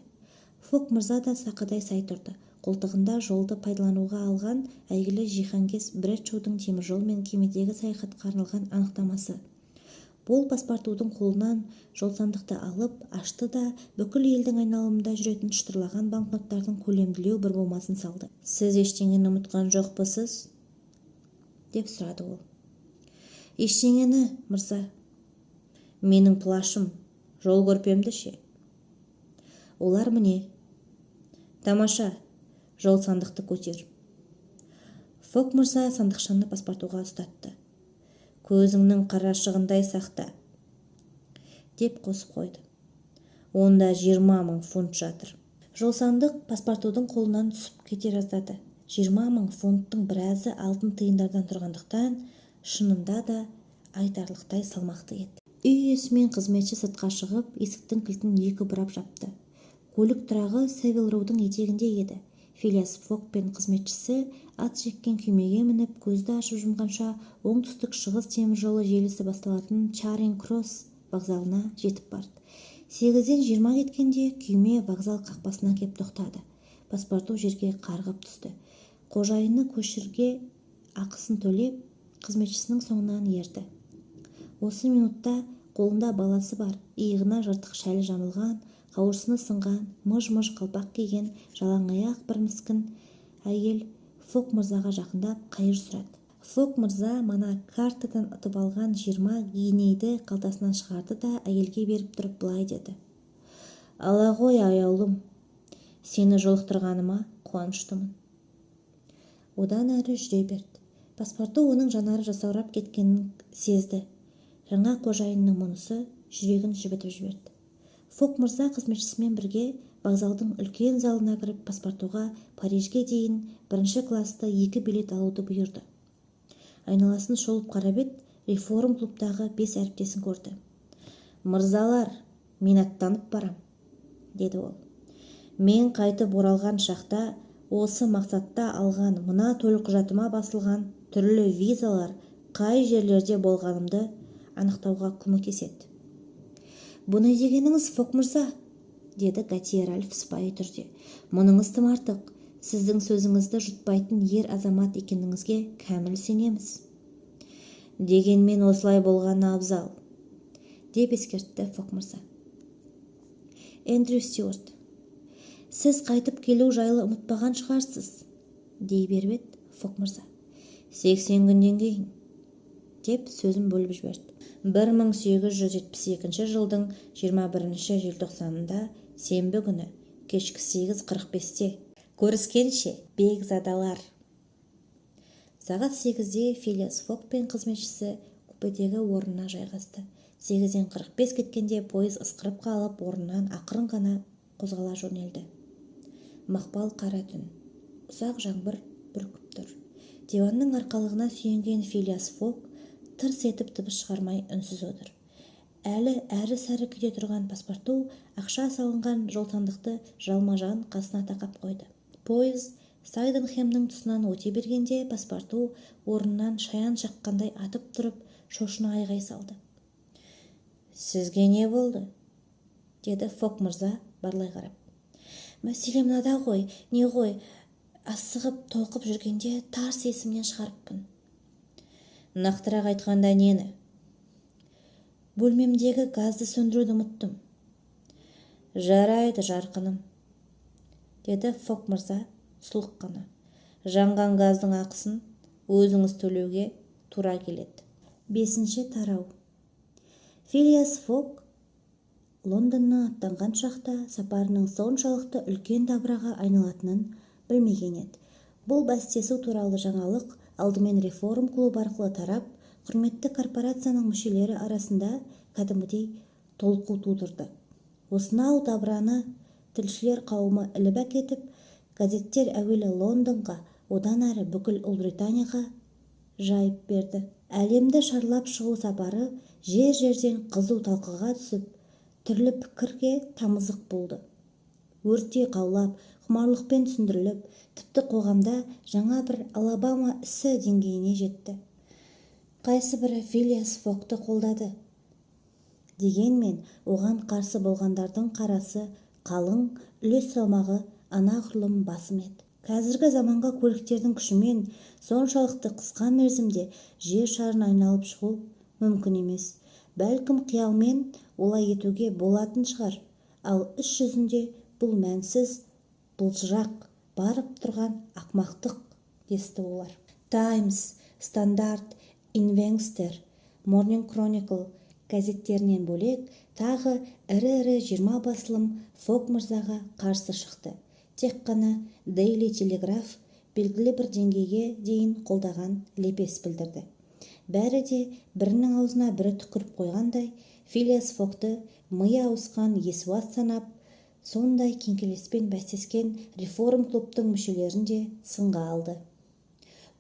Фог мырза да сақадай сай тұрды. Қолтығында жолды пайдалануға алған әйгілі жиһанкез Брэдшоудың теміржол мен кемедегі саяхатқа арналған анықтамасы. Ол Паспартудың қолынан жолсандықты алып ашты да, бүкіл елдің айналымында жүретін шытырлаған банкноттардың көлемділеу бір бумасын салды. «Сіз ештеңені ұмытқан жоқпысыз?» деп сұрады ол. «Ештеңені, мырза». «Менің плащым, жол көрпемді ше?» «Олар міне». «Тамаша, жол сандықты көтер». Фог мырза сандықшаны Паспартуға ұстатты. «Көзіңнің қарашығындай сақта», – деп қосып қойды. «Онда 20 000 фунт жатыр». Жолсандық Паспартудың қолынан түсіп кете жаздады. 20 000 фунттың біразы алтын тиындардан тұрғандықтан, шынында да айтарлықтай салмақты еді. Үй иесі мен қызметші сыртқа шығып, есіктің кілтін екі бұрап жапты. Көлік тұрағы Сэвил Роудың етегінде еді. Филиас Фог пен қызметшісі ат жеккен күймеге мініп, көзді ашып жұмғанша оңтүстік шығыс теміржолы желісі басталатын Чаринг Кросс вокзалына жетіп барды. 8-ден 20 кеткенде күйме вокзал қақпасына кеп тоқтады. Паспорту жерге қарғып түсті. Қожайыны көшірге ақысын төлеп, қызметшісінің соңынан ерді. Осы минутта қолында баласы бар, иығына жыртық шәлі жамылған, қауырсыны сынған, мыж-мыж қалпақ киген, жалаңаяқ бір міскін әйел Фог мырзаға жақындап, қайыр сұрады. Фог мырза мана картадан ұтып алған 20 гинейді қалтасынан шығарды да, әйелге беріп тұрып былай деді: «Ала ғой, аяулым, сені жолықтырғаныма қуаныштымын». Одан әрі жүре берді. Паспорту оның жанары жасаурап кеткенін сезді. Жаңа қожайынның мұнысы жүрегін жібітіп жіберді. Фок мырза қызметшісімен бірге вокзалдың үлкен залына кіріп, Паспартуға Парижге дейін бірінші класты екі билет алуды бұйырды. Айналасын шолып қарап еді, Реформ клубтағы бес әріптесін көрді. «Мырзалар, мен аттанып барам», – деді ол. «Мен қайтып оралған шақта осы мақсатта алған мына төлқұжатыма басылған түрлі визалар қай жерлерде болғанымды анықтауға көмектеседі». «Бұ не дегеніңіз, Фок мырза?» – деді Готье Ральф сыпайы түрде. «Мұныңыз тым артық. Сіздің сөзіңізді жұтпайтын ер азамат екеніңізге кәміл сенеміз». «Дегенмен осылай болғаны абзал», – деп ескертті Фок мырза. Эндрю Стюарт: «Сіз қайтып келу жайлы ұмытпаған шығарсыз?» – дей беріп еді, Фок мырза: «80 күннен кейін», – деп сөзін бөліп жіберді. 1872 жылдың 21 желтоқсанында, сенбі күні, кешкі 8:45-те. Көріскенше, бекзадалар! Сағат 8-де Филиас Фок пен қызметшісі купедегі орнына жайғасты. 8:45 кеткенде пойыз ысқырып қалып, орнынан ақырын ғана қозғала жөнелді. Мақпал қара түн. Ұсақ жаңбыр бүркіп тұр. Диванның арқалығына сүйенген Филиас Фок тырс етіп дыбыс шығармай үнсіз отыр. Әлі әрі-сәрі күйде тұрған Паспарту ақша салынған жолсандықты жалма-жан қасына тақап қойды. Пойыз Сайденхемнің тұсынан өте бергенде Паспарту орнынан шаян шаққандай атып тұрып, шошына айғай салды. «Сізге не болды?» – деді Фок мырза барлай қарап. «Мәселе мынада ғой, не ғой, асығып толқып жүргенде тарс есімнен шығарыппын». «Нақтырақ айтқанда, нені?» «Бөлмемдегі газды сөндіруді ұмыттым». «Жарайды, жарқыным», – деді Фок мырза сұлық қана. «Жанған газдың ақысын өзіңіз төлеуге тура келеді». Бесінші тарау. Филиас Фок Лондоннан аттанған шақта сапарының соншалықты үлкен дабыраға айналатынын білмеген еді. Бұл бәстесу туралы жаңалық алдымен Реформ клубы арқылы тарап, құрметті корпорацияның мүшелері арасында кәдімгідей толқу тудырды. Осынау дабыраны тілшілер қауымы іліп әкетіп, газеттер әуелі Лондонға, одан әрі бүкіл Ұлыбританияға жайып берді. Әлемді шарлап шығу сапары жер-жерден қызу талқыға түсіп, түрлі пікірге тамызық болды. Өрттей қаулап, құмарлықпен түсіндіріліп, тіпті қоғамда жаңа бір Алабама ісі деңгейіне жетті. Қайсыбірі Филиас Фокты қолдады. Дегенмен оған қарсы болғандардың қарасы қалың, үлес салмағы анағұрлым басым еді. Қазіргі заманғы көліктердің күшімен соншалықты қысқа мерзімде жер шарын айналып шығу мүмкін емес. Бәлкім, қиялмен олай етуге болатын шығар, ал іс жүзінде бұл мәнсіз былжырақ, барып тұрған ақымақтық, десті олар. «Таймс», «Стандарт», «Инвестор», «Морнинг Кроникл» газеттерінен бөлек тағы ірі-ірі 20 басылым Фок мырзаға қарсы шықты. Тек қана «Дейли Телеграф» белгілі бір деңгейге дейін қолдаған лепес білдірді. Бәрі де бірінің аузына бірі түкіріп қойғандай, Филиас Фокты миы ауысқан есуас санап, сондай кеңкелеспен бәстескен Реформ клубтың мүшелерін де сынға алды.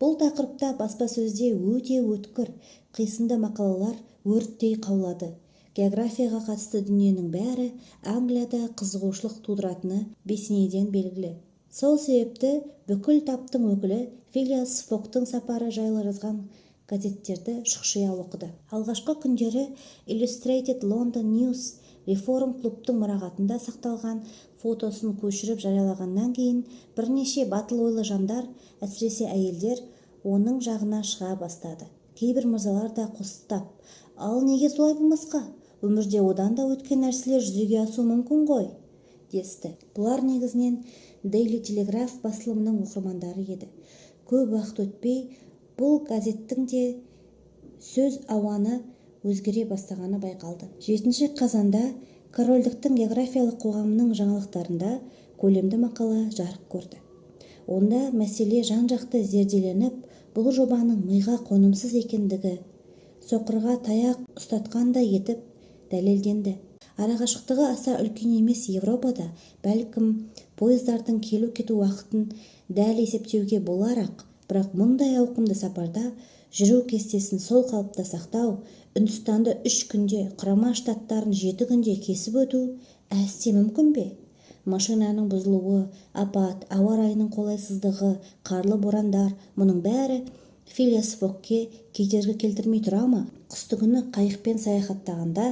Бұл тақырыпта баспасөзде өте өткір, қисынды мақалалар өрттей қаулады. Географияға қатысты дүниенің бәрі Англияда қызығушылық тудыратыны бесенеден белгілі. Сол себепті бүкіл таптың өкілі Филиас Фоктың сапары жайлы жазған газеттерді шұқшия оқыды. Алғашқы күндері Illustrated London News Реформ клубтың мұрағатында сақталған фотосын көшіріп жариялағаннан кейін бірнеше батыл ойлы жандар, әсіресе әйелдер, оның жағына шыға бастады. Кейбір мырзалар да қостап, «Ал неге солай болмасқа? Өмірде одан да өткен нәрселер жүзеге асуы мүмкін ғой», – десті. Бұлар негізінен Дейли Телеграф басылымының оқырмандары еді. Көп уақыт өтпей бұл газеттің де сөз ауаны өзгере бастағаны байқалды. 7 қазанда Корольдіктің географиялық қоғамының жаңалықтарында көлемді мақала жарық көрді. Онда мәселе жан-жақты зерделеніп, бұл жобаның миға қонымсыз екендігі соқырға таяқ ұстатқандай етіп дәлелденді. Арақашықтығы аса үлкен емес Европада, бәлкім, пойыздардың келу-кету уақытын дәл есептеуге болар-ақ, бірақ мұндай ауқымды сапарда жүру кестесін сол қалыпта сақтау, Үндістанды 3 күнде, Құрама Штаттарын 7 күнде кесіп өту әсте мүмкін бе? Машинаның бұзылуы, апат, ауа райының қолайсыздығы, қарлы борандар – мұның бәрі Филиас Фогке кедергі келтірмей тұра ма? Қыстыгүні қайықпен саяхаттағанда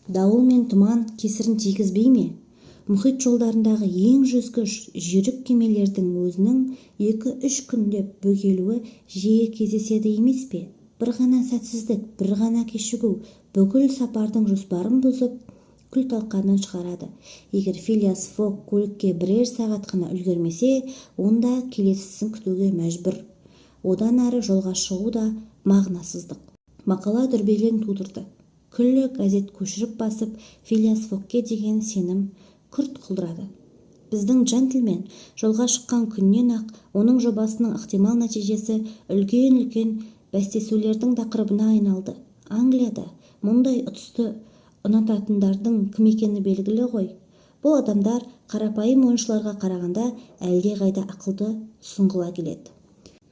дауыл мен тұман кесірін тигізбей ме? Мұхит жолдарындағы ең жүзгіш, жүйрік кемелердің өзінің 2-3 күндеп бөгелуі жиі кездеседі емес пе? Бір ғана сәтсіздік, бір ғана кешігу бүкіл сапардың жоспарын бұзып, күл-талқанын шығарады. Егер Филиас Фогг көлікке бірер сағат қана үлгермесе, онда келесісін күтуге мәжбүр. Одан әрі жолға шығу да мағынасыздық. Мақала дүрбелең тудырды. Күллі газет көшіріп басып, Филиас Фогке деген сенім күрт құлдырады. Біздің джентльмен жолға шыққан күннен-ақ оның жобасының ықтимал нәтижесі үлкен-үлкен бәстесулердің тақырыбына айналды. Англияда мұндай ұтысты ұнататындардың кім екені белгілі ғой. Бұл адамдар қарапайым ойыншыларға қарағанда әлдеқайда ақылды, сұңғыла келеді.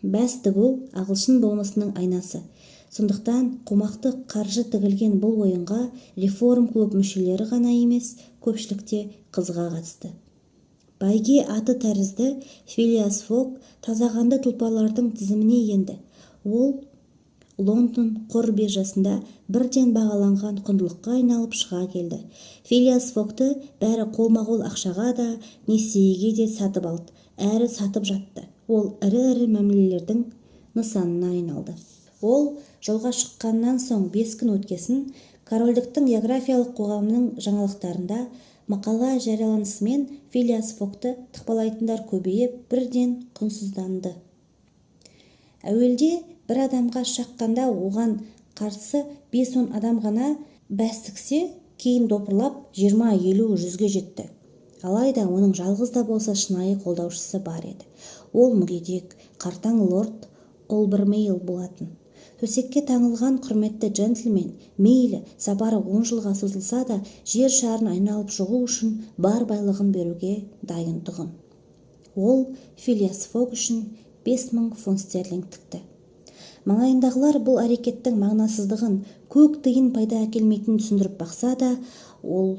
Бәс тігу – ағылшын болмысының айнасы. Сондықтан қомақты қаржы тігілген бұл ойынға Реформ клуб мүшелері ғана емес, көпшілік те қызыға қатысты. Бәйге аты тәрізді Филиас Фогг тазақанды тұлпарлардың тізіміне енді. Ол Лондон қор биржасында бірден бағаланған құндылыққа айналып шыға келді. Филиас Фогты бәрі қолма-қол ақшаға да, несиеге де сатып алды әрі сатып жатты. Ол ірі-ірі мәмілелердің нысанына айналды. Ол жолға шыққаннан соң 5 күн өткесін Корольдіктің географиялық қоғамының жаңалықтарында мақала жарияланысымен Филиас Фогты тықпалайтындар көбейіп, бірден құнсызданды. Әуелде бір адамға шаққанда оған қарсы 5-10 адам ғана бәс тіксе, кейін топырлап 20, 50, 100-ге жетті. Алайда оның жалғыз да болса шынайы қолдаушысы бар еді. Ол мүгедек, қартаң лорд Олбермейл болатын. Төсекке таңылған құрметті джентльмен мейлі сапары 10 жылға созылса да, жер шарын айналып шығу үшін бар байлығын беруге дайын тұғын. Ол Филиас Фогг үшін 5000 фунт стерлинг тікті. Маңайындағылар бұл әрекеттің мағынасыздығын, көк тиын пайда әкелмейтінін түсіндіріп бақса да, ол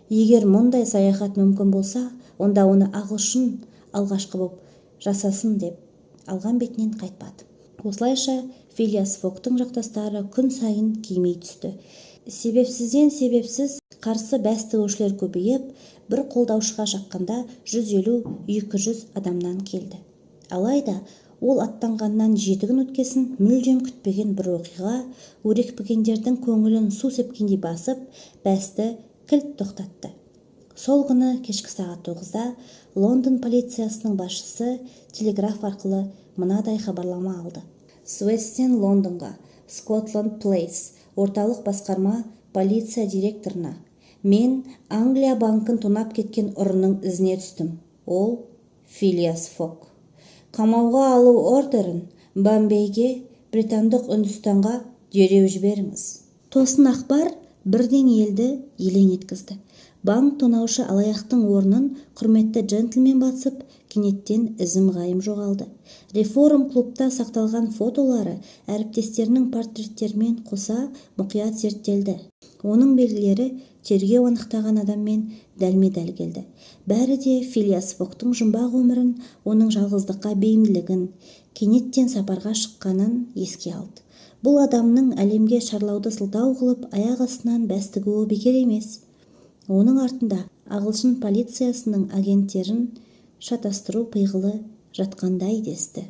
егер мұндай саяхат мүмкін болса, онда оны ағылшын алғашқы боп жасасын деп алған бетінен қайтпады. Осылайша Филиас Фогтың жақтастары күн сайын кеми түсті. Себепсізден себепсіз қарсы бәс тігушілер көбейіп, бір қолдаушыға шаққанда 150-200 адамнан келді. Алайда ол аттанғаннан 7 күн өткесін мүлдем күтпеген бір оқиға өрекпігендердің көңілін су сепкендей басып, бәсті кілт тоқтатты. Сол күні кешкі сағат 9-да Лондон полициясының басшысы телеграф арқылы мынадай хабарлама алды: «Суэцтен Лондонға, Скотланд Плейс, орталық басқарма полиция директорына. Мен Англия банкін тонап кеткен ұрының ізіне түстім. Ол – Филиас Фогг. Қамауға алу ордерін Бомбейге, Британдық Үндістанға дереу жіберіңіз». Тосын ақпар бірден елді елең еткізді. Банк тонаушы алаяқтың орнын құрметті джентльмен басып, кенеттен ізім-ғайым жоғалды. Реформ клубта сақталған фотолары әріптестерінің портреттерімен қоса мұқият зерттелді. Оның белгілері тергеу анықтаған адаммен дәлме-дәл келді. Бәрі де Филиас Фогтың жұмбақ өмірін, оның жалғыздыққа бейімділігін, кенеттен сапарға шыққанын еске алды. Бұл адамның әлемге шарлауды сылтау қылып, аяқ астынан бәс тігуі бекер емес. Оның артында ағылшын полициясының агенттерін шатастыру пиғылы жатқандай десті.